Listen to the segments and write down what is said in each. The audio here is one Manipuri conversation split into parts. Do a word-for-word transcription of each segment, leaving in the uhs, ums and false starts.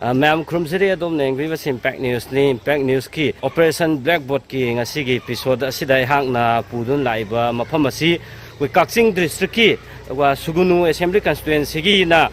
ꯑ, ꯃꯌꯥꯝ ꯈꯨꯔꯨꯝꯖꯔꯤ꯫ ꯑꯗꯣꯝꯅ ꯌꯦꯡꯕꯤꯕꯁꯤ ꯏꯝꯄꯦꯛ ꯅ꯭ꯌꯨꯁꯅꯤ꯫ ꯏꯝꯄꯦꯛ ꯅ꯭ꯌꯨꯁꯀꯤ ꯑꯣꯄꯔꯦꯁꯟ ꯕ꯭ꯂꯦꯛꯕꯣꯔꯗꯀꯤ ꯉꯁꯤꯒꯤ ꯑꯦꯄꯤꯁꯣꯗ ꯑꯁꯤꯗ ꯑꯩꯍꯥꯛꯅ ꯄꯨꯗꯨꯅ ꯂꯥꯛꯏꯕ ꯃꯐꯝ ꯑꯁꯤ ꯑꯩꯈꯣꯏ ꯀꯛꯆꯤꯡ ꯗꯤꯁꯇ꯭ꯔꯤꯛꯀꯤ, ꯑ, ꯁꯨꯒꯨꯅꯨ ꯑꯦꯁꯦꯝꯕ꯭ꯂꯤ ꯀꯟꯁꯇꯤꯇ꯭ꯋꯦꯟꯁꯤꯒꯤꯅ,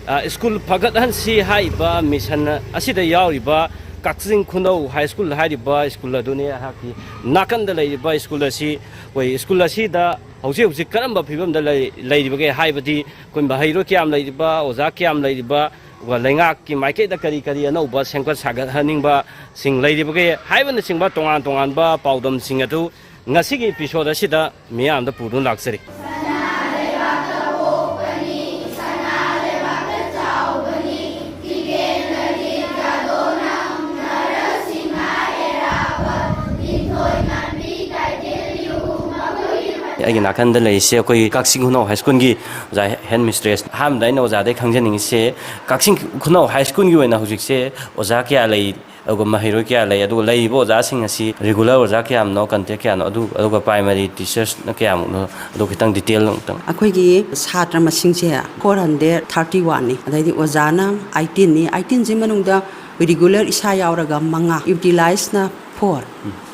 ꯑ, ꯁ꯭ꯀꯨꯜ ꯐꯒꯠꯍꯟꯁꯤ ꯍꯥꯏꯔꯤꯕ ꯃꯤꯁꯟ ꯑꯁꯤꯗ ꯌꯥꯎꯔꯤꯕ ꯀꯛꯆꯤꯡ ꯈꯨꯅꯧ ꯍꯥꯏ ꯁ꯭ꯀꯨꯜ ꯍꯥꯏꯔꯤꯕ ꯁ꯭ꯀꯨꯜ ꯑꯗꯨꯅꯤ ꯑꯩꯍꯥꯛꯀꯤ ꯅꯥꯀꯟꯗ ꯂꯩꯔꯤꯕ ꯁ꯭ꯀꯨꯜ ꯑꯁꯤ꯫ ꯑꯩꯈꯣꯏ ꯁ꯭ꯀꯨꯜ ꯑꯁꯤꯗ ꯍꯧꯖꯤꯛ ꯍꯧꯖꯤꯛ ꯀꯔꯝꯕ ꯐꯤꯕꯝꯗ ꯂꯩ-, ꯂꯩꯔꯤꯕꯒꯦ ꯍꯥꯏꯕꯗꯤ ꯑꯩꯈꯣꯏ ꯃꯍꯩꯔꯣꯏ ꯀꯌꯥꯝ ꯂꯩꯔꯤꯕ, ꯑꯣꯖꯥ ꯀꯌꯥꯝ ꯂꯩꯔꯤꯕ, ꯑꯗꯨꯒ ꯂꯩꯉꯥꯛꯀꯤ ꯃꯥꯏꯀꯩꯗ ꯀꯔꯤ ꯀꯔꯤ ꯑꯅꯧꯕ ꯁꯦꯝꯒꯠ ꯁꯥꯒꯠꯍꯟꯅꯤꯡꯕꯁꯤꯡ ꯂꯩꯔꯤꯕꯒꯦ ꯍꯥꯏꯕꯅꯆꯤꯡꯕ ꯇꯣꯉꯥꯟ ꯇꯣꯉꯥꯟꯕ ꯄꯥꯎꯗꯝꯁꯤꯡ ꯑꯗꯨ ꯉꯁꯤꯒꯤ ꯑꯦꯄꯤꯁꯣꯗ ꯑꯁꯤꯗ ꯃꯤꯌꯥꯝꯗ ꯄꯨꯗꯨꯅ ꯂꯥꯛꯆꯔꯤ꯫ ꯑꯩꯒꯤ ꯅꯥꯀꯟꯗ ꯂꯩꯔꯤꯁꯦ ꯑꯩꯈꯣꯏ ꯀꯛꯆꯤꯡ ꯈꯨꯅꯧ ꯍꯥꯏ ꯁ꯭ꯀꯨꯜꯒꯤ ꯑꯣꯖꯥ ꯍꯦꯗ ꯃꯤꯁꯇ꯭ꯔꯦꯁ꯫ ꯑꯍꯥꯟꯕꯗ ꯑꯩꯅ ꯑꯣꯖꯥꯗꯒꯤ ꯈꯪꯖꯅꯤꯡꯉꯤꯁꯦ, ꯀꯛꯆꯤꯡ ꯈꯨꯅꯧ ꯍꯥꯏ ꯁ꯭ꯀꯨꯜꯒꯤ ꯑꯣꯏꯅ ꯍꯧꯖꯤꯛꯁꯦ ꯑꯣꯖꯥ ꯀꯌꯥ ꯂꯩ, ꯑꯗꯨꯒ ꯃꯍꯩꯔꯣꯏ ꯀꯌꯥ ꯂꯩ, ꯑꯗꯨꯒ ꯂꯩꯔꯤꯕ ꯑꯣꯖꯥꯁꯤꯡ ꯑꯁꯤ ꯔꯤꯒꯨꯂꯔ ꯑꯣꯖꯥ ꯀꯌꯥꯝꯅꯣ, ꯀꯟꯇ꯭ꯔꯦꯛ ꯀꯌꯥꯅꯣ, ꯑꯗꯨ, ꯑꯗꯨꯒ ꯄ꯭ꯔꯥꯏꯃꯔꯤ ꯇꯤꯆꯔꯁꯅ ꯀꯌꯥꯃꯨꯛꯅꯣ, ꯑꯗꯨ ꯈꯤꯇꯪ ꯗꯤꯇꯦꯜ ꯑꯃꯨꯛꯇꯪ꯫ ꯑꯩꯈꯣꯏꯒꯤ ꯁꯥꯇ꯭ꯔ ꯃꯁꯤꯡꯁꯦ ꯐꯣꯔ ꯍꯟꯗ꯭ꯔꯦꯠ ꯊꯥꯔꯇꯤ ꯋꯥꯟꯅꯤ, ꯑꯗꯩꯗꯤ ꯑꯣꯖꯥꯅ ꯑꯩꯠꯇꯤꯟꯅꯤ꯫ ꯑꯩꯠꯇꯤꯟꯁꯤ ꯃꯅꯨꯡꯗ ꯔꯤꯒꯨꯂꯔ ꯏꯁꯥ ꯌꯥꯎꯔꯒ ꯃꯉꯥ, ꯌꯨꯇꯤꯂꯥꯏꯁꯅ ꯐꯣꯔ,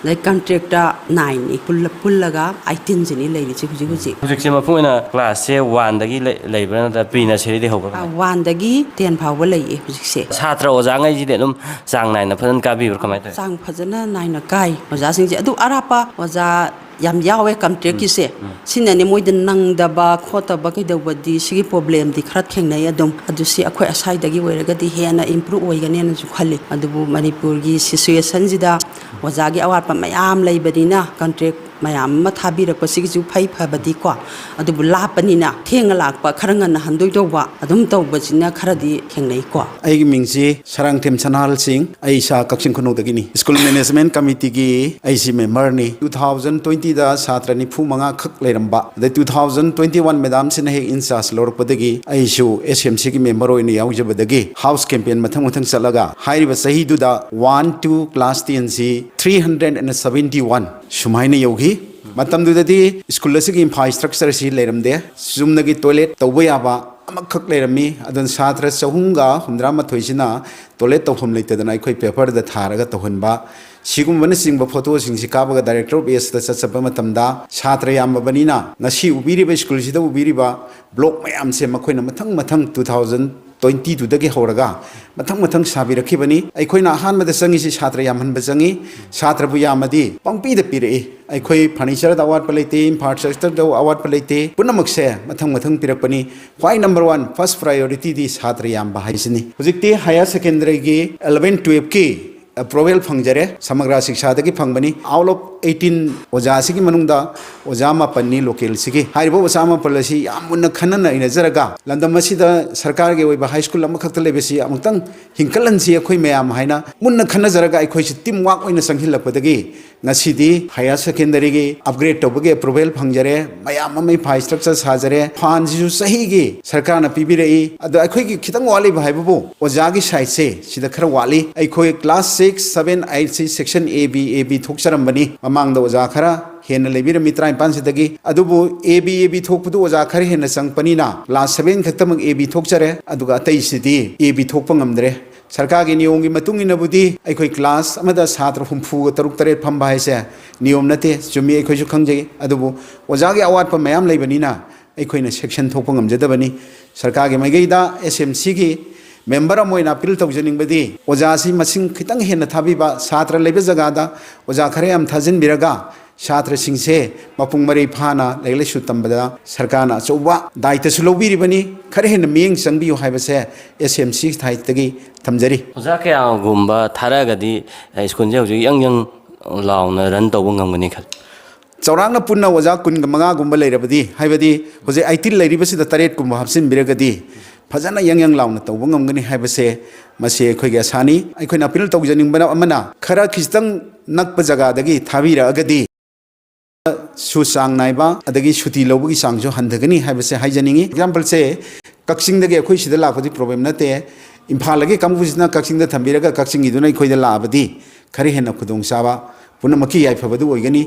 ꯑꯗꯩ ꯀꯟꯇ꯭ꯔꯦꯛꯇ ꯅꯥꯏꯟꯅꯤ꯫ ꯄꯨꯜꯂ-, ꯄꯨꯜꯂꯒ ꯑꯩꯠꯇꯤꯟꯁꯤꯅꯤ ꯂꯩꯔꯤꯁꯦ ꯍꯧꯖꯤꯛ ꯍꯧꯖꯤꯛ꯫ ꯍꯧꯖꯤꯛꯁꯦ ꯃꯄꯨꯡ ꯑꯣꯏꯅ ꯀ꯭ꯂꯥꯁꯁꯦ ꯋꯥꯟꯗꯒꯤ ꯂꯩ-, ꯂꯩꯕ꯭ꯔꯥ, ꯅꯠꯇ꯭ꯔꯒ ꯄ꯭ꯔꯤ ꯅꯔꯁꯔꯤꯗꯤ ꯍꯧꯕ꯭ꯔꯥ? ꯑ, ꯋꯥꯟꯗꯒꯤ ꯇꯦꯟ ꯐꯥꯎꯕ ꯂꯩꯌꯦ ꯍꯧꯖꯤꯛꯁꯦ꯫ ꯁꯥꯇ꯭ꯔ ꯑꯣꯖꯥꯉꯩꯁꯤꯗꯤ ꯑꯗꯨꯝ ꯆꯥꯡ ꯅꯥꯏꯅ ꯐꯖꯅ ꯀꯥꯕꯤꯕ꯭ꯔꯥ, ꯀꯃꯥꯏꯅ ꯇꯧꯋꯤ? ꯆꯥꯡ ꯐꯖꯅ ꯅꯥꯏꯅ ꯀꯥꯏ ꯑꯣꯖꯥꯁꯤꯡꯁꯦ꯫ ꯑꯗꯨ ꯑꯔꯥꯞꯄ ꯑꯣꯖꯥ ꯌꯥꯝ ꯌꯥꯎꯋꯦ ꯀꯟꯇ꯭ꯔꯦꯛꯀꯤꯁꯦ꯫ ꯎꯝ, ꯎꯝ꯫ ꯁꯤꯅꯅꯦ ꯃꯣꯏꯗ ꯅꯪꯗꯕ ꯈꯣꯠꯇꯕ ꯀꯩꯗꯧꯕꯗꯤ, ꯁꯤꯒꯤ ꯄ꯭ꯔꯣꯕ꯭ꯂꯦꯝꯗꯤ ꯈꯔ ꯊꯦꯡꯅꯩ ꯑꯗꯨꯝ꯫ ꯑꯗꯨ ꯁꯤ ꯑꯩꯈꯣꯏ ꯑꯁ꯭ꯋꯥꯏꯗꯒꯤ ꯑꯣꯏꯔꯒꯗꯤ ꯍꯦꯟꯅ ꯏꯝꯄ꯭ꯔꯨꯞ ꯑꯣꯏꯒꯅꯦꯅꯁꯨ ꯈꯜꯂꯤ꯫ ꯑꯗꯨꯕꯨ ꯃꯅꯤꯄꯨꯔꯒꯤ ꯁꯤꯆꯨꯋꯦꯁꯟꯁꯤꯗ ꯑꯣꯖꯥꯒꯤ ꯑꯋꯥꯠꯄ ꯃꯌꯥꯝ ꯂꯩꯕꯅꯤꯅ ꯀꯟꯇ꯭ꯔꯦꯛ ꯃꯌꯥꯝ ꯑꯃ ꯊꯥꯕꯤꯔꯛꯄꯁꯤꯒꯤꯁꯨ ꯐꯩ ꯐꯕꯗꯤꯀꯣ, ꯑꯗꯨꯕꯨ ꯂꯥꯞꯄꯅꯤꯅ ꯊꯦꯡꯅ ꯂꯥꯛꯄ, ꯈꯔ ꯉꯟꯅ ꯍꯟꯗꯣꯏ ꯇꯧꯕ, ꯑꯗꯨꯝ ꯇꯧꯕꯁꯤꯅ ꯈꯔꯗꯤ ꯊꯦꯡꯅꯩꯀꯣ꯫ ꯑꯩꯒꯤ ꯃꯤꯡꯁꯤ ꯁꯔꯥꯡꯊꯦꯝ ꯁꯅꯥꯍꯜ ꯁꯤꯡ, ꯑꯩ ꯏꯁꯥ ꯀꯛꯆꯤꯡ ꯈꯨꯅꯧꯗꯒꯤꯅꯤ꯫ ꯁ꯭ꯀꯨꯜ ꯃꯦꯅꯦꯖꯃꯦꯟ ꯀꯃꯤꯇꯤꯒꯤ ꯑꯩꯁꯤ ꯃꯦꯝꯕꯔꯅꯤ꯫ ꯇꯨ ꯊꯥꯎꯖꯟ ꯇ꯭ꯋꯦꯟꯇꯤꯗ ꯁꯥꯇ꯭ꯔ ꯅꯤꯐꯨ ꯃꯉꯥ ꯈꯛ ꯂꯩꯔꯝꯕ, ꯑꯗꯩ ꯇꯨ ꯊꯥꯎꯖꯟ ꯇ꯭ꯋꯦꯟꯇꯤ ꯋꯥꯟ ꯃꯦꯗꯥꯝꯁꯤꯅ ꯍꯦꯛ ꯏꯟꯆꯥꯔꯖ ꯂꯧꯔꯛꯄꯗꯒꯤ ꯑꯩꯁꯨ ꯑꯦꯁ ꯑꯦꯝ ꯁꯤꯒꯤ ꯃꯦꯝꯕꯔ ꯑꯣꯏꯅ ꯌꯥꯎꯖꯕꯗꯒꯤ ꯍꯥꯎꯁ ꯀꯦꯝꯄꯦꯟ ꯃꯊꯪ ꯃꯊꯪ ꯆꯠꯂꯒ ꯍꯥꯏꯔꯤꯕ ꯆꯍꯤꯗꯨꯗ ꯋꯥꯟ ꯇꯨ ꯀ꯭ꯂꯥꯁ ꯇꯦꯟꯁꯤ three hundred and seventy one ꯁꯨꯃꯥꯏꯅ ꯌꯧꯈꯤ꯫ ꯃꯇꯝꯗꯨꯗꯗꯤ ꯁ꯭ꯀꯨꯜ ꯑꯁꯤꯒꯤ ꯏꯟꯐ꯭ꯔꯥꯁ꯭ꯇ꯭ꯔꯛꯆꯔ ꯑꯁꯤ ꯂꯩꯔꯝꯗꯦ꯫ ꯆꯨꯝꯅꯒꯤ ꯇꯣꯏꯂꯦꯠ ꯇꯧꯕ ꯌꯥꯕ ꯑꯃꯈꯛ ꯂꯩꯔꯝꯃꯤ꯫ ꯑꯗꯨꯅ ꯁꯥꯇ꯭ꯔ ꯆꯍꯨꯝꯒ ꯍꯨꯝꯗ꯭ꯔꯥ ꯃꯥꯊꯣꯏꯁꯤꯅ ꯇꯣꯏꯂꯦꯠ ꯇꯧꯐꯝ ꯂꯩꯇꯗꯅ ꯑꯩꯈꯣꯏ ꯄꯦꯄꯔꯗ ꯊꯥꯔꯒ ꯇꯧꯍꯟꯕ, ꯁꯤꯒꯨꯝꯕꯅꯆꯤꯡꯕ ꯐꯣꯇꯣꯁꯤꯡꯁꯤ ꯀꯥꯞꯄꯒ ꯗꯥꯏꯔꯦꯛꯇꯣꯔ ꯑꯣꯐ ꯑꯦꯁꯇ ꯆꯠꯆꯕ ꯃꯇꯝꯗ, ꯁꯥꯇ꯭ꯔ ꯌꯥꯝꯃꯕꯅꯤꯅ ꯉꯁꯤ ꯎꯕꯤꯔꯤꯕ ꯁ꯭ꯀꯨꯜꯁꯤꯗ ꯎꯕꯤꯔꯤꯕ ꯕ꯭ꯂꯣꯛ ꯃꯌꯥꯝꯁꯦ ꯃꯈꯣꯏꯅ ꯃꯊꯪ ꯃꯊꯪ two thousand twenty two ꯗꯒꯤ ꯍꯧꯔꯒ ꯃꯊꯪ ꯃꯊꯪ ꯁꯥꯕꯤꯔꯛꯈꯤꯕꯅꯤ꯫ ꯑꯩꯈꯣꯏꯅ ꯑꯍꯥꯟꯕꯗ ꯆꯪꯉꯤꯁꯤ ꯁꯥꯇ꯭ꯔ ꯌꯥꯝꯍꯟꯕ ꯆꯪꯉꯤ꯫ ꯁꯥꯇ꯭ꯔꯕꯨ ꯌꯥꯝꯃꯗꯤ ꯄꯪꯄꯤꯗ ꯄꯤꯔꯛꯏ꯫ ꯑꯩꯈꯣꯏ ꯐꯔꯅꯤꯆꯔꯗ ꯑꯋꯥꯠꯄ ꯂꯩꯇꯦ, ꯏꯟꯐ꯭ꯔꯥꯁ꯭ꯇ꯭ꯔꯛꯆꯔꯗ ꯑꯋꯥꯠꯄ ꯂꯩꯇꯦ, ꯄꯨꯝꯅꯃꯛꯁꯦ ꯃꯊꯪ ꯃꯊꯪ ꯄꯤꯔꯛꯄꯅꯤ꯫ ꯈ꯭ꯋꯥꯏ number one, first priority ꯗꯤ ꯁꯥꯇ꯭ꯔ ꯌꯥꯝꯕ ꯍꯥꯏꯁꯤꯅꯤ꯫ ꯍꯧꯖꯤꯛꯇꯤ ꯍꯥꯌꯔ ꯁꯦꯀꯦꯟꯗꯔꯤꯒꯤ eleven twelve ꯀꯤ ꯑꯦꯄ꯭ꯔꯨꯚꯦꯜ ꯐꯪꯖꯔꯦ꯫ ꯁꯃꯒ꯭ꯔꯥ ꯁꯤꯛꯁꯥꯗꯒꯤ ꯐꯪꯕꯅꯤ꯫ Out of eighteen ꯑꯣꯖꯥꯁꯤꯒꯤ ꯃꯅꯨꯡꯗ ꯑꯣꯖꯥ ꯃꯥꯄꯟꯅꯤ ꯂꯣꯀꯦꯜꯁꯤꯒꯤ꯫ ꯍꯥꯏꯔꯤꯕ ꯑꯣꯖꯥ ꯃꯥꯄꯜ ꯑꯁꯤ ꯌꯥꯝ ꯃꯨꯟꯅ ꯈꯟꯅ ꯅꯩꯅꯖꯔꯒ, ꯂꯝꯗꯝ ꯑꯁꯤꯗ ꯁꯔꯀꯥꯔꯒꯤ ꯑꯣꯏꯕ ꯍꯥꯏ ꯁ꯭ꯀꯨꯜ ꯑꯃꯈꯛꯇ ꯂꯩꯕꯁꯤ ꯑꯃꯨꯛꯇꯪ ꯍꯤꯡꯀꯠꯍꯟꯁꯤ ꯑꯩꯈꯣꯏ ꯃꯌꯥꯝ ꯍꯥꯏꯅ ꯃꯨꯟꯅ ꯈꯟꯅꯖꯔꯒ, ꯑꯩꯈꯣꯏꯁꯤ ꯇꯤꯝ ꯋꯥꯛ ꯑꯣꯏꯅ ꯆꯪꯁꯤꯜꯂꯛꯄꯗꯒꯤ ꯉꯁꯤꯗꯤ ꯍꯥꯌꯔ ꯁꯦꯀꯦꯟꯗꯔꯤꯒꯤ ꯑꯞꯒ꯭ꯔꯦꯗ ꯇꯧꯕꯒꯤ ꯑꯦꯄ꯭ꯔꯨꯚꯦꯜ ꯐꯪꯖꯔꯦ꯫ ꯃꯌꯥꯝ ꯑꯃ ꯏꯟꯐ꯭ꯔꯥꯁ꯭ꯇ꯭ꯔꯛꯆꯔ ꯁꯥꯖꯔꯦ꯫ ꯐꯥꯟꯁꯤꯁꯨ ꯆꯍꯤꯒꯤ ꯁꯔꯀꯥꯔꯅ ꯄꯤꯕꯤꯔꯛꯏ꯫ ꯑꯗꯣ ꯑꯩꯈꯣꯏꯒꯤ ꯈꯤꯇꯪ ꯋꯥꯠꯂꯤꯕ ꯍꯥꯏꯕꯕꯨ ꯑꯣꯖꯥꯒꯤ ꯁꯥꯏꯠꯁꯦ ꯁꯤꯗ ꯈꯔ ꯋꯥꯠꯂꯤ꯫ ꯑꯩꯈꯣꯏ ꯀ꯭ꯂꯥꯁ ꯁꯤꯛꯁ, ꯁꯚꯦꯟ, ꯑꯩꯠꯁꯤ section A B, A B ꯊꯣꯛꯆꯔꯝꯕꯅꯤ꯫ ꯃꯃꯥꯡꯗ ꯑꯣꯖꯥ ꯈꯔ ꯍꯦꯟꯅ ꯂꯩꯕꯤꯔꯝꯃꯤ ꯇꯔꯥꯅꯤꯄꯥꯟꯁꯤꯗꯒꯤ꯫ ꯑꯗꯨꯕꯨ A B, A B ꯊꯣꯛꯄꯗꯨ ꯑꯣꯖꯥ ꯈꯔ ꯍꯦꯟꯅ ꯆꯪꯉꯛꯄꯅꯤꯅ ꯀ꯭ꯂꯥꯁ ꯁꯚꯦꯟ ꯈꯛꯇꯃꯛ A B ꯊꯣꯛꯆꯔꯦ, ꯑꯗꯨꯒ ꯑꯇꯩꯁꯤꯗꯤ A B ꯊꯣꯛꯄ ꯉꯝꯗ꯭ꯔꯦ꯫ ꯁꯔꯀꯥꯔꯒꯤ ꯅꯤꯌꯣꯝꯒꯤ ꯃꯇꯨꯡ ꯏꯟꯅꯕꯨꯗꯤ ꯑꯩꯈꯣꯏ ꯀ꯭ꯂꯥꯁ ꯑꯃꯗ ꯁꯥꯇ꯭ꯔ ꯍꯨꯝꯐꯨꯒ ꯇꯔꯨꯛ ꯇꯔꯦꯠ ꯐꯝꯕ ꯍꯥꯏꯁꯦ ꯅꯤꯌꯣꯝ ꯅꯠꯇꯦ, ꯆꯨꯝꯃꯤ, ꯑꯩꯈꯣꯏꯁꯨ ꯈꯪꯖꯩ꯫ ꯑꯗꯨꯕꯨ ꯑꯣꯖꯥꯒꯤ ꯑꯋꯥꯠꯄ ꯃꯌꯥꯝ ꯂꯩꯕꯅꯤꯅ ꯑꯩꯈꯣꯏꯅ ꯁꯦꯛꯁꯟ ꯊꯣꯛꯄ ꯉꯝꯖꯗꯕꯅꯤ꯫ ꯁꯔꯀꯥꯔꯒꯤ ꯃꯥꯏꯀꯩꯗ S M C ꯒꯤ ꯃꯦꯝꯕꯔ ꯑꯃ ꯑꯣꯏꯅ ꯑꯄꯤꯜ ꯇꯧꯖꯅꯤꯡꯕꯗꯤ ꯑꯣꯖꯥꯁꯤ ꯃꯁꯤꯡ ꯈꯤꯇꯪ ꯍꯦꯟꯅ ꯊꯥꯕꯤꯕ, ꯁꯥꯇ꯭ꯔ ꯂꯩꯕ ꯖꯒꯥꯗ ꯑꯣꯖꯥ ꯈꯔ ꯌꯥꯝ ꯊꯥꯖꯤꯟꯕꯤꯔꯒ ꯁꯥꯇ꯭ꯔꯁꯤꯡꯁꯦ ꯃꯄꯨꯡ ꯃꯔꯩ ꯐꯥꯅ ꯂꯥꯏꯔꯤꯛ ꯂꯥꯏꯁꯨ ꯇꯝꯕꯗ ꯁꯔꯀꯥꯔꯅ ꯑꯆꯧꯕ ꯗꯥꯏꯇꯁꯨ ꯂꯧꯕꯤꯔꯤꯕꯅꯤ꯫ ꯈꯔ ꯍꯦꯟꯅ ꯃꯤꯠꯌꯦꯡ ꯆꯪꯕꯤꯌꯨ ꯍꯥꯏꯕꯁꯦ S M C ꯊꯥꯏꯗꯒꯤ ꯊꯝꯖꯔꯤ꯫ ꯑꯣꯖꯥ ꯀꯌꯥꯒꯨꯝꯕ ꯊꯥꯔꯛꯑꯒꯗꯤ, ꯑ, ꯁ꯭ꯀꯨꯜꯁꯦ ꯍꯧꯖꯤꯛ ꯌꯪ ꯌꯪ ꯂꯥꯎꯅ ꯔꯟ ꯇꯧꯕ ꯉꯝꯒꯅꯤ ꯈꯜꯂꯤ? ꯆꯥꯎꯔꯥꯛꯅ ꯄꯨꯟꯅ ꯑꯣꯖꯥ ꯀꯨꯟꯒ ꯃꯉꯥꯒꯨꯝꯕ ꯂꯩꯔꯕꯗꯤ, ꯍꯥꯏꯕꯗꯤ ꯍꯧꯖꯤꯛ eighteen ꯂꯩꯔꯤꯕꯁꯤꯗ ꯇꯔꯦꯠꯀꯨꯝꯕ ꯍꯥꯞꯆꯤꯟꯕꯤꯔꯒꯗꯤ ꯐꯖꯅ ꯌꯪ ꯌꯪ ꯂꯥꯎꯅ ꯇꯧꯕ ꯉꯝꯒꯅꯤ ꯍꯥꯏꯕꯁꯦ, ꯃꯁꯤ ꯑꯩꯈꯣꯏꯒꯤ ꯑꯁꯥꯅꯤ꯫ ꯑꯩꯈꯣꯏꯅ ꯑꯄꯤꯜ ꯇꯧꯖꯅꯤꯡꯕꯅ ꯑꯃꯅ, ꯈꯔ ꯈꯤꯇꯪ ꯅꯛꯄ ꯖꯒꯥꯗꯒꯤ ꯊꯥꯕꯤꯔꯛꯑꯒꯗꯤ ꯁꯨ ꯆꯥꯡ ꯅꯥꯏꯕ, ꯑꯗꯒꯤ ꯁꯨꯇꯤ ꯂꯧꯕꯒꯤ ꯆꯥꯡꯁꯨ ꯍꯟꯊꯒꯅꯤ ꯍꯥꯏꯕꯁꯦ ꯍꯥꯏꯖꯅꯤꯡꯉꯤ꯫ ꯑꯦꯛꯖꯥꯝꯄꯜꯁꯦ, ꯀꯛꯆꯤꯡꯗꯒꯤ ꯑꯩꯈꯣꯏ ꯁꯤꯗ ꯂꯥꯛꯄꯗꯤ ꯄ꯭ꯔꯣꯕ꯭ꯂꯦꯝ ꯅꯠꯇꯦ꯫ ꯏꯝꯐꯥꯜꯗꯒꯤ ꯀꯥꯡꯕꯨꯁꯤꯅ ꯀꯛꯆꯤꯡꯗ ꯊꯝꯕꯤꯔꯒ ꯀꯛꯆꯤꯡꯒꯤꯗꯨꯅ ꯑꯩꯈꯣꯏꯗ ꯂꯥꯛꯑꯕꯗꯤ ꯈꯔ ꯍꯦꯟꯅ ꯈꯨꯗꯣꯡꯆꯥꯕ ꯄꯨꯝꯅꯃꯛꯀꯤ ꯌꯥꯏꯐꯕꯗꯨ ꯑꯣꯏꯒꯅꯤ꯫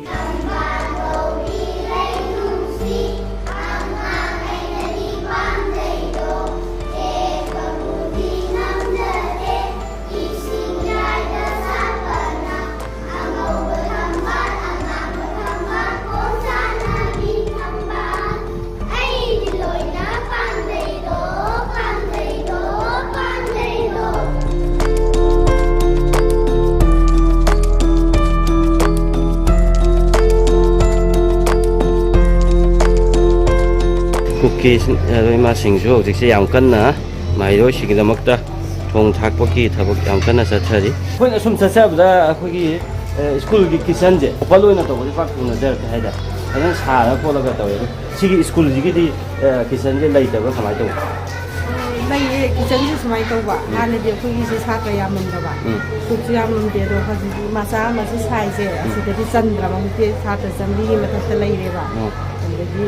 ꯏꯃꯥꯁꯤꯡꯁꯨ ꯍꯧꯖꯤꯛꯁꯦ ꯌꯥꯝ ꯀꯟꯅ ꯃꯍꯩꯔꯣꯏꯁꯤꯡꯒꯤꯗꯃꯛꯇ ꯊꯣꯡ ꯊꯥꯛꯄꯒꯤ ꯊꯕꯛ ꯌꯥꯝ ꯀꯟꯅ ꯆꯠꯊꯔꯤ꯫ ꯑꯩꯈꯣꯏꯅ ꯁꯨꯝ ꯆꯠꯆꯕꯗ ꯑꯩꯈꯣꯏꯒꯤ, ꯑ, ꯁ꯭ꯀꯨꯜꯒꯤ ꯀꯤꯠꯆꯟꯁꯦ ꯑꯣꯄꯟ ꯑꯣꯏꯅ ꯇꯧꯕꯗꯤ ꯄꯥꯛ ꯊꯦꯡꯅꯖꯔꯛꯇꯦ ꯍꯥꯏꯇꯥꯔꯦ꯫ ꯐꯖꯅ ꯁꯥꯔ ꯈꯣꯠꯂꯒ ꯇꯧꯋꯦ꯫ ꯑꯗꯣ ꯁꯤꯒꯤ ꯁ꯭ꯀꯨꯜꯁꯤꯒꯤꯗꯤ, ꯑ, ꯀꯤꯠꯆꯟꯁꯦ ꯂꯩꯇꯕ꯭ꯔꯥ, ꯀꯃꯥꯏꯅ ꯇꯧꯕ? ꯑ, ꯂꯩꯌꯦ꯫ ꯀꯤꯠꯆꯟꯁꯦ ꯁꯨꯃꯥꯏꯅ ꯇꯧꯕ, ꯎꯝ꯫ ꯍꯥꯟꯅꯗꯤ ꯑꯩꯈꯣꯏꯒꯤꯁꯦ ꯁꯥꯇ꯭ꯔ ꯌꯥꯝꯃꯝꯗꯕ, ꯎꯝ꯫ ꯀꯨꯛꯁꯨ ꯌꯥꯝꯃꯝꯗꯦ꯫ ꯑꯗꯣ ꯍꯧꯖꯤꯛꯇꯤ ꯃꯆꯥ ꯑꯃꯁꯨ ꯁꯥꯏꯁꯦ, ꯎꯝ꯫ ꯑꯁꯤꯗꯗꯤ ꯆꯟꯗ꯭ꯔꯕ, ꯍꯧꯖꯤꯛꯇꯤ ꯁꯥꯇ꯭ꯔ ꯆꯥꯃꯔꯤꯒꯤ ꯃꯊꯛꯇ ꯂꯩꯔꯦꯕ꯫ ꯎꯝ꯫ ꯑꯗꯒꯤ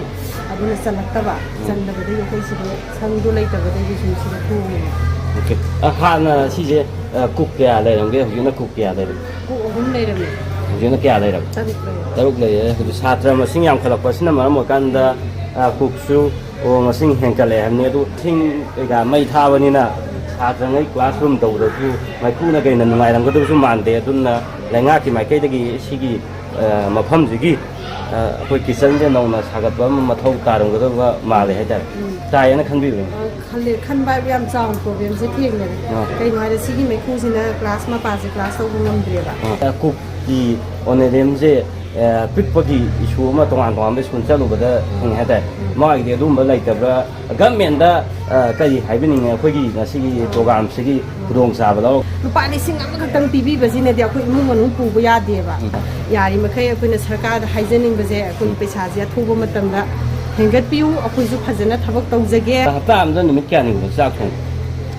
ꯑꯗꯨꯅ ꯆꯜꯂꯛꯇꯕ, ꯎꯝ꯫ ꯆꯟꯗꯕꯗꯒꯤ ꯑꯩꯈꯣꯏ ꯁꯤꯗ ꯁꯪꯗꯣ ꯂꯩꯇꯕꯗꯒꯤ ꯁꯨꯝ ꯁꯤꯗ ꯊꯣꯡꯉꯦꯕ꯫ ꯑꯣꯀꯦ꯫ ꯑ, ꯍꯥꯟꯅ ꯁꯤꯁꯦ, ꯑ, ꯀꯨꯛ ꯀꯌꯥ ꯂꯩꯔꯝꯒꯦ? ꯍꯧꯖꯤꯛꯅ ꯀꯨꯛ ꯀꯌꯥ ꯂꯩꯔꯝꯒꯦ? ꯀꯨꯛ ꯑꯍꯨꯝ ꯂꯩꯔꯝꯃꯦ꯫ ꯍꯧꯖꯤꯛꯅ ꯀꯌꯥ ꯂꯩꯔꯝꯒꯦ? ꯇꯔꯨꯛ ꯂꯩꯔꯦ꯫ ꯇꯔꯨꯛ ꯂꯩꯔꯦ꯫ ꯑꯗꯨ ꯁꯥꯇ꯭ꯔ ꯃꯁꯤꯡ ꯌꯥꯝꯈꯠꯂꯛꯄꯁꯤꯅ ꯃꯔꯝ ꯑꯣꯏꯔꯀꯥꯟꯗ, ꯑ, ꯀꯨꯛꯁꯨ, ꯑꯣ, ꯃꯁꯤꯡ ꯍꯦꯟꯒꯠꯂꯛꯑꯦ ꯍꯥꯏꯕꯅꯤ꯫ ꯑꯗꯨ ꯏꯁꯤꯡ ꯀꯩꯀꯥ ꯃꯩ ꯊꯥꯕꯅꯤꯅ ꯁꯥꯇ꯭ꯔꯉꯩ ꯀ꯭ꯂꯥꯁꯔꯨꯝ ꯇꯧꯕꯗꯁꯨ ꯃꯩꯈꯨꯅ ꯀꯩꯅ ꯅꯨꯡꯉꯥꯏꯔꯝꯒꯗꯕꯁꯨ ꯃꯥꯟꯗꯦ꯫ ꯑꯗꯨꯅ ꯂꯩꯉꯥꯛꯀꯤ ꯃꯥꯏꯀꯩꯗꯒꯤ ꯁꯤꯒꯤ, ꯑ, ꯃꯐꯝꯁꯤꯒꯤ, ꯑ, ꯑꯩꯈꯣꯏ ꯀꯤꯠꯆꯟꯁꯦ ꯅꯧꯅ ꯁꯥꯒꯠꯄ ꯑꯃ ꯃꯊꯧ ꯇꯥꯔꯝꯒꯗꯕ ꯃꯥꯜꯂꯦ ꯍꯥꯏꯇꯥꯔꯦ꯫ ꯎꯝ꯫ ꯇꯥꯏꯌꯦꯅ ꯈꯟꯕꯤꯕ꯭ꯔꯥ? ꯑ, ꯈꯜꯂꯦ꯫ ꯈꯟꯕ ꯍꯥꯏꯕ ꯌꯥꯝ ꯆꯥꯎꯅ ꯄ꯭ꯔꯣꯕ꯭ꯂꯦꯝꯁꯦ ꯊꯦꯡꯅꯔꯦ꯫ ꯑꯥ꯫ ꯀꯩꯅꯣ ꯍꯥꯏꯔꯦ, ꯁꯤꯒꯤ ꯃꯩꯈꯨꯁꯤꯅ ꯀ꯭ꯂꯥꯁ ꯃꯄꯥꯁꯦ ꯀ꯭ꯂꯥꯁ ꯇꯧꯕ ꯉꯝꯗ꯭ꯔꯦꯕ꯫ ꯑꯥ꯫ ꯀꯨꯛꯀꯤ ꯑꯣꯅꯔꯦꯝꯁꯦ, ꯑ, ꯄꯤꯛꯄꯒꯤ ꯏꯁꯨ ꯑꯃ ꯇꯣꯉꯥꯟ ꯇꯣꯉꯥꯟꯕ ꯁ꯭ꯀꯨꯜ ꯆꯠꯂꯨꯕꯗ ꯐꯪꯉꯦ ꯍꯥꯏꯇꯥꯔꯦ꯫ ꯎꯝ꯫ ꯃꯥꯒꯤꯗꯤ ꯑꯗꯨꯝꯕ ꯂꯩꯇꯕ꯭ꯔꯥ? ꯒꯃꯦꯟꯗ, ꯑ, ꯀꯔꯤ ꯍꯥꯏꯕꯤꯅꯤꯡꯉꯤ? ꯑꯩꯈꯣꯏꯒꯤ ꯉꯁꯤꯒꯤ ꯄ꯭ꯔꯣꯒꯥꯝꯁꯤꯒꯤ ꯈꯨꯗꯣꯡꯆꯥꯕ ꯂꯧꯔ ꯂꯨꯄꯥ ꯂꯤꯁꯤꯡ ꯑꯃꯈꯛꯇꯪ ꯄꯤꯕꯤꯕꯁꯤꯅꯗꯤ ꯑꯩꯈꯣꯏ ꯏꯃꯨꯡ ꯃꯅꯨꯡ ꯄꯨꯕ ꯌꯥꯗꯦꯕ꯫ ꯎꯝ꯫ ꯌꯥꯔꯤꯃꯈꯩ ꯑꯩꯈꯣꯏꯅ ꯁꯔꯀꯥꯔꯗ ꯍꯥꯏꯖꯅꯤꯡꯕꯁꯦ, ꯑꯩꯈꯣꯏꯒꯤ ꯎꯝ꯫ ꯄꯩꯁꯥꯁꯦ ꯑꯊꯨꯕ ꯃꯇꯝꯗ ꯍꯦꯟꯒꯠꯄꯤꯌꯨ, ꯑꯩꯈꯣꯏꯁꯨ ꯐꯖꯅ ꯊꯕꯛ ꯇꯧꯖꯒꯦ꯫ ꯍꯞꯇꯥ ꯑꯃꯗ ꯅꯨꯃꯤꯠ ꯀꯌꯥꯅꯤꯒꯨꯝꯕ ꯆꯥꯛ ꯊꯣꯡꯕ?